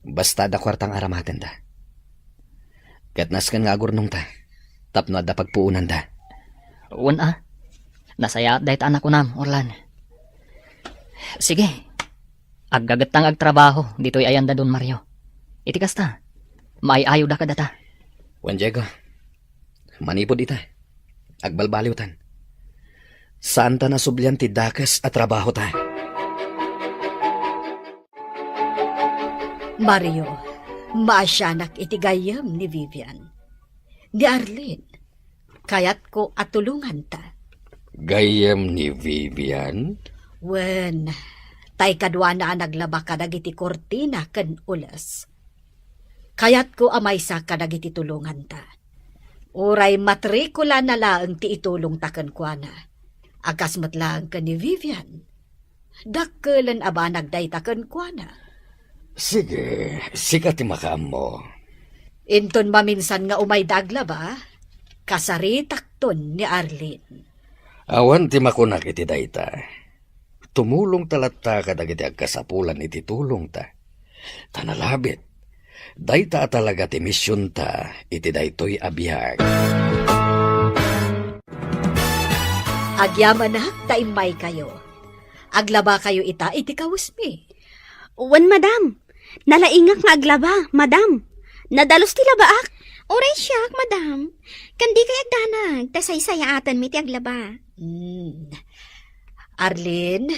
Basta adda kuarta nga aramatenda. Ket nasken nga agurnongta tapno adda pagpuonanda. Wen a. Nasayaat dayta a nakunam, Orlan. Sige. Aggagetta nga agtrabaho ditoy ayan da Don Mario. Iti kasta, maay-ayoda kadata. Wen, Diego, manipud ita, agbalbaliwtan. Saanta nasublian ti dakes a trabahota. Mario, maasianak iti gayyem ni Vivian. Ni Arlene, kayatko a tulonganta. Gayyem ni Vivian? Wen, tay kaduana a naglaba kadagiti kurtina ken ules. Kayatko a maysa kadagiti tulonganta. Uray matrikulana laeng ti itulongta kenkuana, a kas met laeng ken ni Vivian. Dakkelen a banag dayta kenkuana. Sige, sika ti makaammo. Inton maminsan nga umayda aglaba, kasaritakton ni Arlene. Awan ti makunak iti dayta. Tumulongta latta kadagiti agkasapulan iti tulongta. Ta nalabit, dayta a talaga ti misionta iti daytoy a biag. Agyamanak ta immaykayo. Aglabakayo ita iti kawesmi. Wen, madam. Nalaingak nga aglaba, madam. Nadalus ti labaak. Uray siak, madam. Ken dikay agdanag, ta saysayaatenmi ti aglaba. Hmm. Arlene,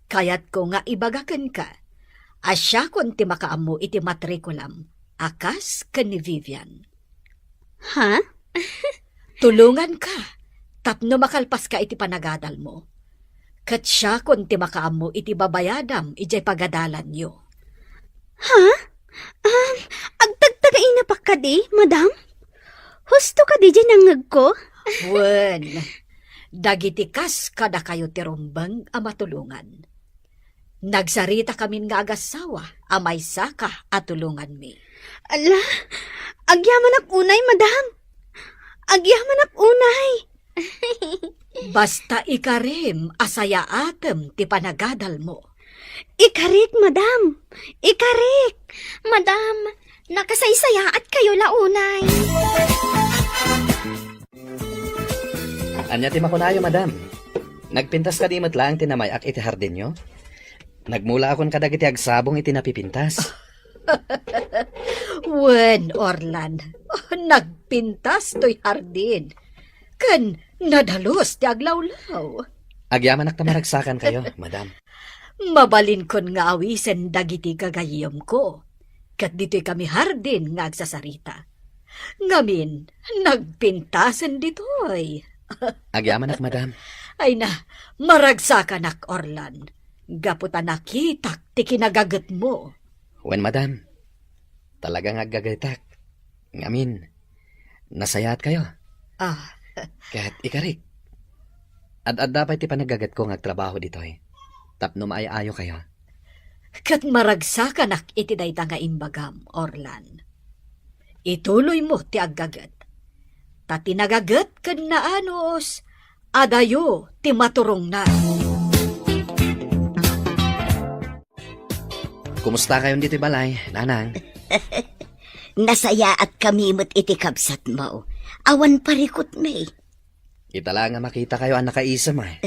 kayatko nga ibaga kenka a siakon ti makaammo iti matrikulam a kas ken ni Vivian. Ha? Tulonganka tapno makalpaska iti panagadalmo. Ket siakon ti makaammo iti babayadam idiay pagadalanyo. Ha? Um, agtagtagainak kadi, madam? Husto kadi diay nangngegko? Wen, dagiti kas kadakayo ti rumbeng a matulongan. Nagsaritakamin nga agassawa a maysaka a tulonganmi. Ala, agyamanak unay, madam. Agyamanak unay. Basta ikarim a sayaatem ti panagadalmo. Ikarik, madam! Ikarik! Madam, nakasaysayaat kayo la unay. Ania ti makunayo, madam? Nagpintas kadi met laeng ti namay-ak iti hardinyo? Nagmulaakon kadagiti agsabong iti napipintas. Wen, Orlan, nagpintas toy hardin. Ken nadalus ti aglawlaw. Agyamanak ta maragsakankayo, madam. Mabalinkon nga awisen dagiti gagayyemko, ket ditoy kami hardin nga agsasarita. Ngamin, nagpintasen ditoy. Agyamanak, madam. Ay na, maragsakanak, Orlan. Gapu ta nakitak ti kinagagetmo. Wen, madam. Talaga nga aggagetak. Ngamin, nasayaatkayo. Ah. Ket ikarik, ad-adda pay ti panaggagetko nga agtrabaho ditoy tapno maay-ayokayo. Ket maragsakanak iti dayta nga imbagam, Orlan. Ituloymo ti aggaget. Ta ti nagaget ken naanus, adayo ti maturongna. Kumustakayon ditoy balay, nanang? Nasayaatkami met iti kabsatmo. Awan parikutmi. Ita la nga makitakayo a nakaisem, ay.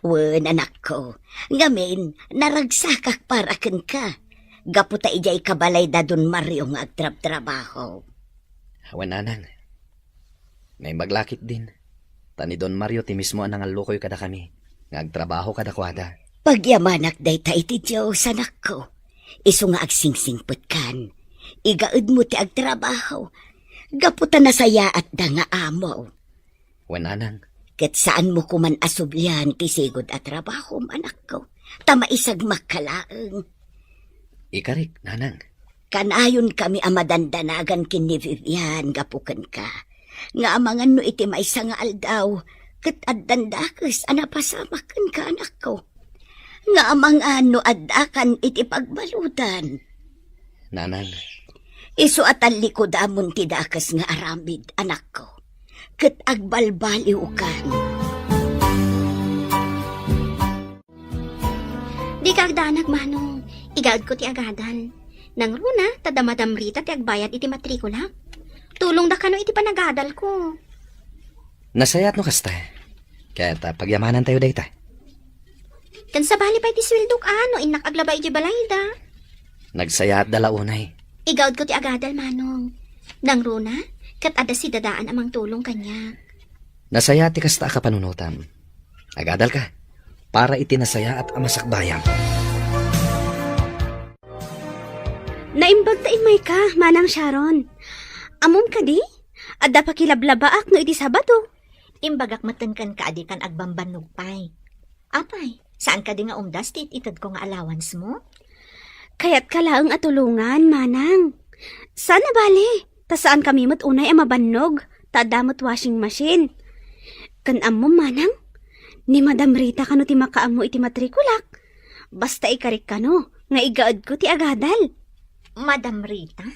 Wen, anakko. Ngamin, naragsakak para kenka. Gapu ta idiay kabalay da Don Mario nga agtrabtrabaho. Wen, nanang. Naimbag la ketdin. Ta ni Don Mario ti mismo a nangallukoy kadakami nga agtrabaho kadakuada. Pagyamanak dayta iti Dios, anakko. Isu nga agsingsingpetkan. Igaedmo ti agtrabaho. Gapu ta nasayaatda nga amo. Wen, nanang. Ket saanmo koman a sublian ti sigud a trabahom, anakko. Ta maisagmakka laeng. Ikarik, nanang. Kanayonkami a madandanagan ken ni Vivian gapu kenka. Nga amangan no iti maysa nga aldaw, ket addan dakes a napasamak kenka, anakko. Nga amangan no addakan iti pagbaludan. Nanang. Isu a tallikodamon ti dakes nga aramid, anakko. Ket agbalbaliwkan. Dika agdanag, Manong. Igaedko ti agadal. Nangruna, ta da Madam Rita ti agbayad iti matrikulak. Tulongda kano iti panagadalko. Nasayaat no kasta. Ket, ah, pagyamanantayo dayta. Ken sabali pay ti sueldok a no innak aglaba idiay balayda. Nagsayaatda la unay. Igaedko ti agadal, Manong. Nangruna, ket adda sidadaan a mangtulong kaniak. Nasayaat ti kasta a kapanunotam. Agadalka para iti nasayaat a masakbayam. Naimbag ta immayka, Manang Sharon. Ammom kadi? Adda pakilablabaak no iti Sabado. Imbagak metten kenka a dikan agbambannog pay. Apay, saan kadi nga umdas ti it-itedko nga allowance mo? Kayatka laeng a tulongan, Manang. Saan a bale, ta saankami met unay a mabannog, ta adda met washing machine. Ken ammom, Manang, ni Madam Rita kano ti makaammo iti matrikulak. Basta ikarik kano nga igaedko ti agadal. Madam Rita?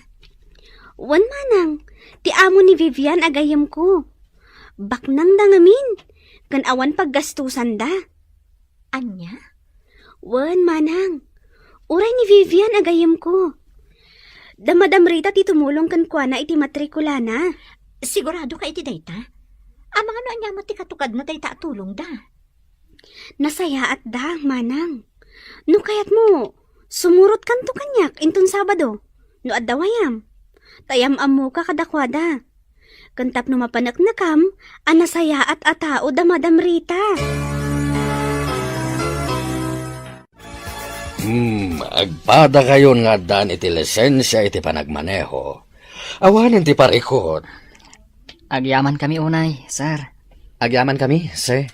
Wen, Manang, ti amo ni Vivian a gayyemko. Baknangda ngamin, ken awan paggastusanda. Ania? Wen, Manang. Uray ni Vivian a gayyemko. Da Madam Rita ti tumulong kenkuana iti matrikulana. Siguradoka iti dayta? Amangan no ania met ti katukadna dayta a tulongda. Nasayaatda, Manang. No kayatmo, sumurotkanto kaniak inton Sabado, no adda wayam. Ta yam-ammoka kadakuada. Ken tapno mapaneknekam a nasayaat a tao da Madam Rita. Hmm, agpadakayon nga addaan iti lisensia iti panagmaneho. Awanen ti parikut. Agyamankami unay, sir. Agyamankami, sir.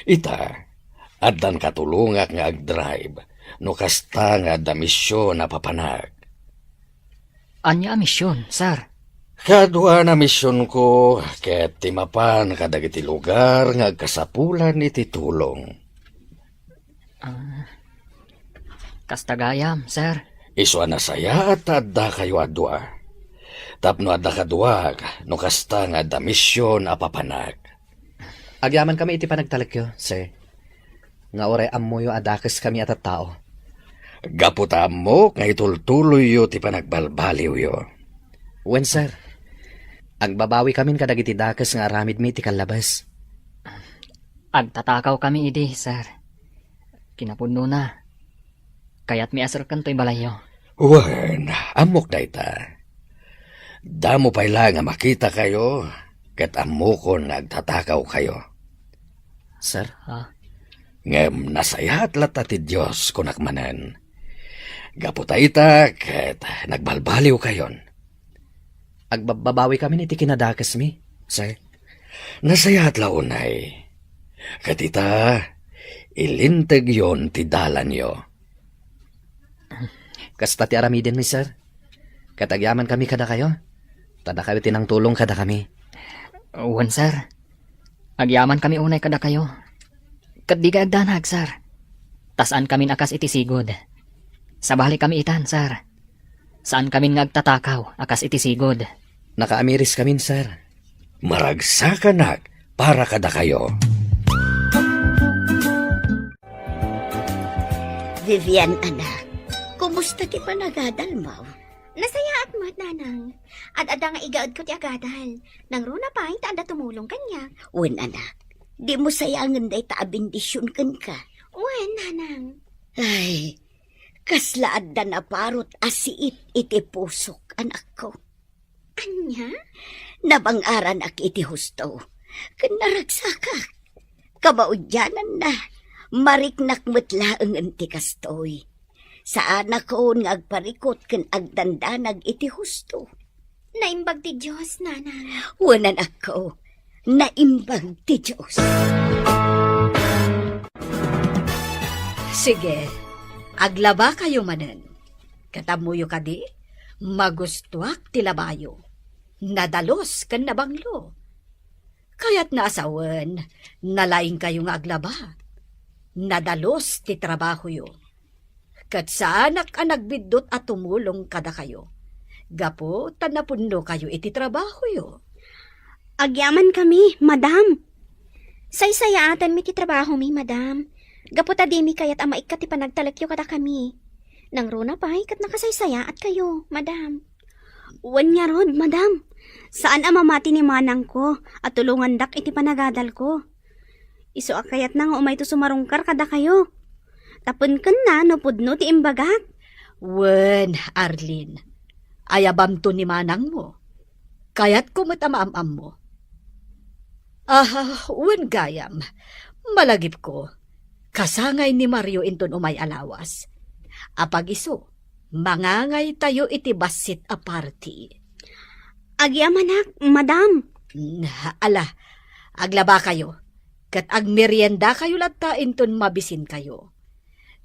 Ita, addan katulongak nga agdrive no kasta nga adda mision a papanak. Ania a mision, sir? Kaduan a misionko ket ti mapan kadagiti lugar nga agkasapulan iti tulong. Ah, kasta gayam, sir. Isu a nasayaat ta addakayo a dua. Tapno adda kaduak, no kasta nga adda mision a papanak. Agyamankami iti panagtalekyo, sir, nga uray ammoyo a dakeskami a tattao. Gapu ta ammok nga itultuloyyo ti panagbalbaliwyo. Wen, sir. Agbabawikamin kadagiti dakes nga aramidmi iti kallabes. Agtatakawkami idi, sir. Kinapudnona, kayatmi a serken toy balayyo. Wen, ammok dayta. Damo pay la nga makitakayo, ket ammokon nga agtatakawkayo. Sir? Ha? Ngem nasayaat latta ti Dios, kunak manen. Gapu ta ita, ket nagbalbaliwkayon. Agbababawikamin iti kinadakesmi, sir. Nasayaat la unay. Ket ita, ilintegyon ti dalanyo. Kasta ti aramidenmi, sir. Ket agyamankami kadakayo. Ta dakayo ti nangtulong kadakami. Wen, sir. Agyamankami unay kadakayo. Ket digayo agdanag, sir. Ta saankamin a kas iti sigud. Sabalikami itan, sir. Saankamin nga agtatakaw a kas iti sigud. Nakaamiriskamin, sir. Maragsakanak para kadakayo. Vivian, anak, kumusta ti panagadalmo? Nasayaat met, nanang. Ad-adda nga igaedko ti agadal. Nangruna pay ta adda tumulong kaniak. Wen, anak, dimo sayangen dayta a bendision kenka. Wen, nanang. Ay, kasla adda naparot a siit iti pusok, anakko. Ania? Nabang-aranak iti husto, ken naragsakak. Kamaudiananna, mariknak met laengen ti kastoy. Saanakon nga agparikut ken agdandanag iti husto. Naimbag ti Dios, nanang. Wen, anakko, naimbag ti Dios. Sige, aglabakayo manen. Ket ammoyo kadi, magustoak ti labayo. Nadalus ken nabanglo. Kayatna a sawen, nalaingkayo nga aglaba. Nadalus ti trabahoyo. Ket saanak a nagbiddut a tumulong kadakayo, gapu ta napudnokayo iti trabahoyo. Agyamankami, madam. Saysayaatenmi ti trabahomi, madam. Gapu ta dimi kayat a maikkat ti panagtalekyo kadakami. Nangruna pay ket nakasaysayaatkayo, madam. Wen ngarud, madam. Saan a mamati ni manangko a tulongandak iti panagadalko. Isu a kayatna nga umayto sumarungkar kadakayo. Tapno kenna no pudno ti imbagak. Wen, Arlene, ayabamto ni manangmo. Kayatko met a maam-ammo. Ah, wen gayam, malagipko, kasangay ni Mario inton umay a lawas. Apag-isu, mangangaytayo iti bassit a party. Agyamanak, madam. Mm, ala, aglabakayo, ket agmeriendakayo latta inton mabisinkayo.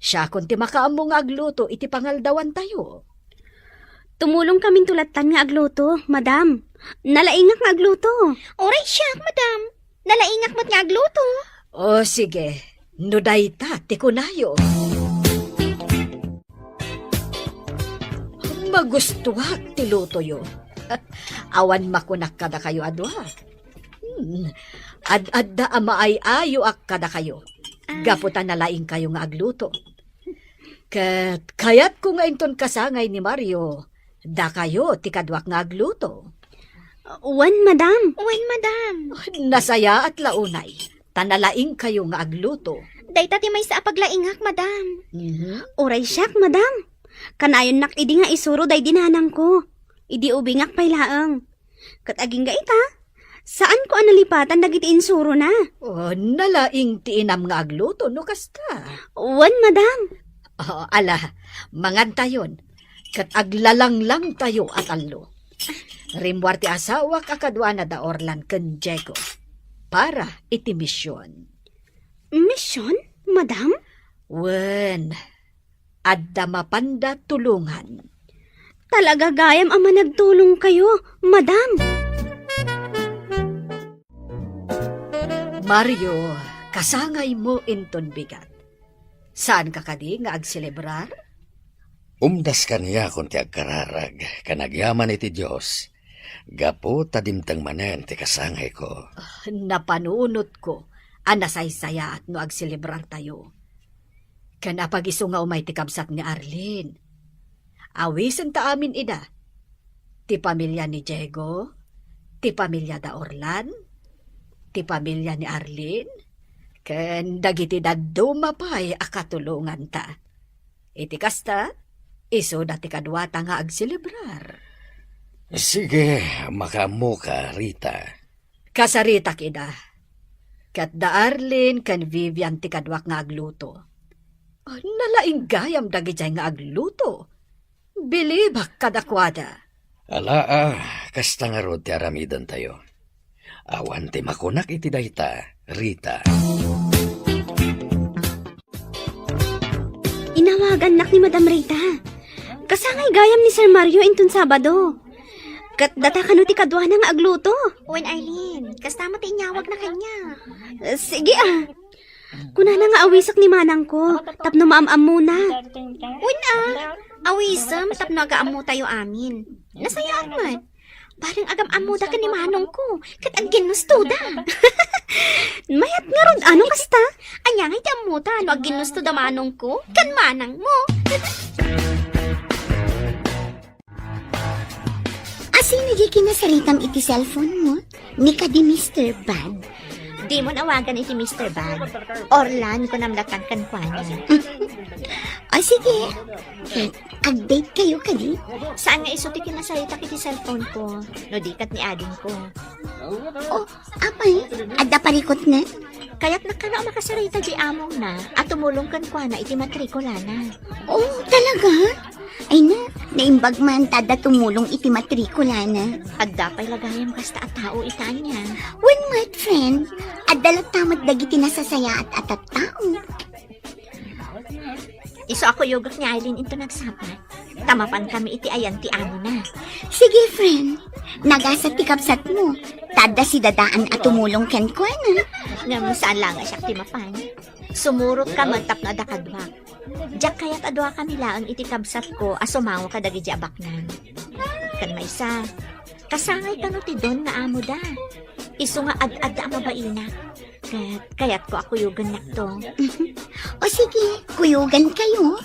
Siakon ti makaammo nga agluto iti pangaldawantayo. Tumulongkaminto lattan nga agluto, madam. Nalaingak nga agluto. Uray siak, madam. Nalaingak met nga agluto. O, sige. No dayta ti kunayo. Magustuak ti lutoyo. Awan makunak kadakayo a dua. Hmm. Ad-adda a maay-ayoak kadakayo. Ah. Gapu ta nalaingkayo nga agluto. Ket kayatko nga inton kasangay ni Mario, dakayo ti kaduak nga agluto. Wen, madam. Wen, madam. Nasayaat la unay, ta nalaingkayo nga agluto. Dayta ti maysa a paglaingak, madam. Mhm. Uray siak, madam. Kanayonnak idi nga isuro daydi nanangko. Idi ubingak pay laeng. Ket agingga ita, saanko a nalipatan dagiti insurona. Oh, nalaing ti inam nga agluto no kasta. Wen, madam. Oh, ala, mangantayon, ket aglalanglangtayo a tallo. Rimmuar ti asawak a kaduana da Orlan ken Diego para iti mision. Mision, madam? Wen, adda mapanda tulongan. Talaga gayam a managtulongkayo, madam. Mario, kasangaymo inton bigat. Saanka kadi nga agselebrar? Umdas kaniakon ti agkararag ken agyaman iti Dios, gapu ta dimteng manen ti kasangayko. Napanunotko a nasaysayaat no agselebrartayo. Ken apag-isu nga umay ti kabsat ni Arlene. Awisenta amin ida. Ti pamilia ni Diego, ti pamilia da Orlan, ti pamilia ni Arlene, ken dagiti dadduma pay a katulonganta. Iti kasta, isuda ti kaduata nga agselebrar. Sige, makaammoka, Rita. Kasaritak ida. Ket da Arlene ken Vivian ti kaduak nga agluto. Nalaing gayam dagidiay nga agluto. Bilibak kadakuada. Ala, ah, kasta ngarud ti aramidentayo. Awan ti makunak iti dayta, Rita. Inawagannak ni Madam Rita. Kasangay gayam ni Sir Mario inton Sabado. Ket data kano ti kaduana nga agluto? Wen, Eileen, kasta met ti inyawagna kaniak. Eh, sige, ah. Kunana nga awisek ni manangko tapno maam-ammona. Wen, ah. Awisem tapno agaammotayo amin. Nasayaat met. Bareng agam-ammoda ken ni manongko, ket agginnustoda. Mayat ngarud, ano kasta? Ania ngay ti ammota no agginnustoda manongko ken manangmo? Asino diay kinasaritam iti cellphone mo? Ni kadi Mister Bad? Dimon awagan iti Mister Bad. Orlan, kunam lattan kenkuana. O sige, ket ag-date kayo kadi? Saan nga isu ti kinasaritak iti cellphone ko, no di ket ni adingko. O, apay, adda parikutna? Kayatnak kano a makasarita diay amongna a tumulong kenkuana iti matrikulana. O, talaga? Ay na, naimbag man ta adda tumulong iti matrikulana. Adda pay la gayam kasta a tao ita ania. Wen met, friend, adda latta met dagiti nasasayaat a tattao. Isu a kuyogek ni Eileen inton nagsapat, ta mapankami iti ayan ti amona. Sige, friend. Nagasat ti kabsatmo. Ta adda sidadaan a tumulong kenkuana. Ngem saan la nga siak ti mapan. Sumurotka met tapno adda kaduak. Diak kayat a duakami laeng iti kabsatko a sumango kadagidi a baknang. Ken maysa, kasangay kano ti Don nga amoda. Isu nga ad-adda a mabainak. Ket kayatko a kuyogennakto. O sige, kuyogan kayo.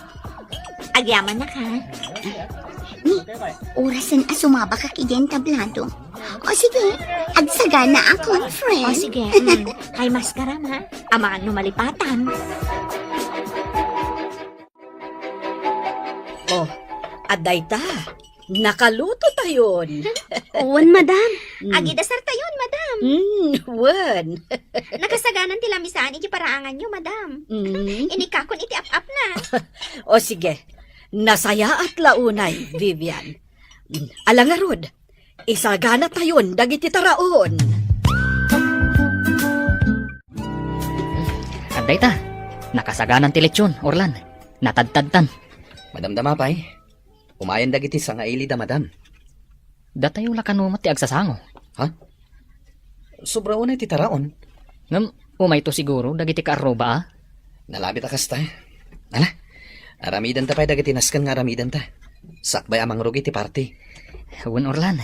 Agyamannak, ha? Ni, orasen a sumabakak idiay tablado. O sige, agsagana a conference. O sige, mm. Hay maskaram, ha? Amangan no malipatan. O, adda ita. Nakaluto tayon. Wen, madam. Mm. Agidasar tayon, madam. Mm, wen. Nakasaganan ti lamisaan iti paraanganyo, madam. Mm. Inikakon iti ap-apna. O sige, nasayaat la unay, Vivian. Mm, ala ngarud, isagana tayon dagiti taraon. Adda ita, nakasaganan ti lechon, Orlan. Natadtadtan. Madamdama pay. Umayen dagiti sangaili da madam. Datayo la kano met ti agsasango. Ha? Sobra unay ti taraon. Ngem, umayto siguro dagiti kaarruba, a? Nalabit a kasta. Ala, aramidenta pay dagiti nasken nga aramidenta. Sakbay a mangrugi ti party. Wen, Orlan.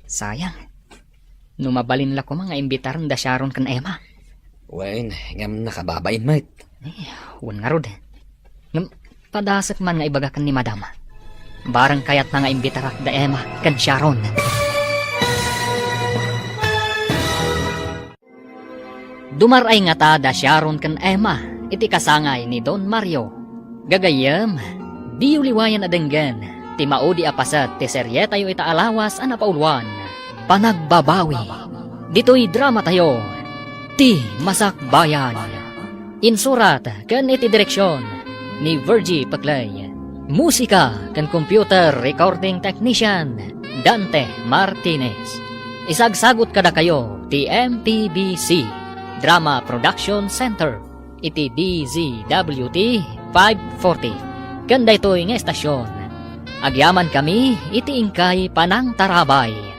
Sayang. No mabalin la koma nga imbitaren da Sharon ken Emma. Wen, ngem nakababain met. Eh, wen ngarud. Ngem, padasek man nga ibaga ken ni Madam. Bareng kayatna nga imbitarak da Emma ken Sharon. Dumar-ay ngata da Sharon ken Emma iti kasangay ni Don Mario. Gagayyem, diyo liwayan a denggen ti maudi a paset ti serietayo ita a lawas a napauluan, Panagbabawi. Ditoy dramatayo, Ti Masakbayan. Insurat ken iti direksion ni Virgie Peclay. Musika ken computer recording technician, Dante Martinez. Isagsagut kadakayo ti M P B C Drama Production Center iti D Z W T five forty. Ken daytoy nga estasion, agyamankami iti inkay panangtarabay.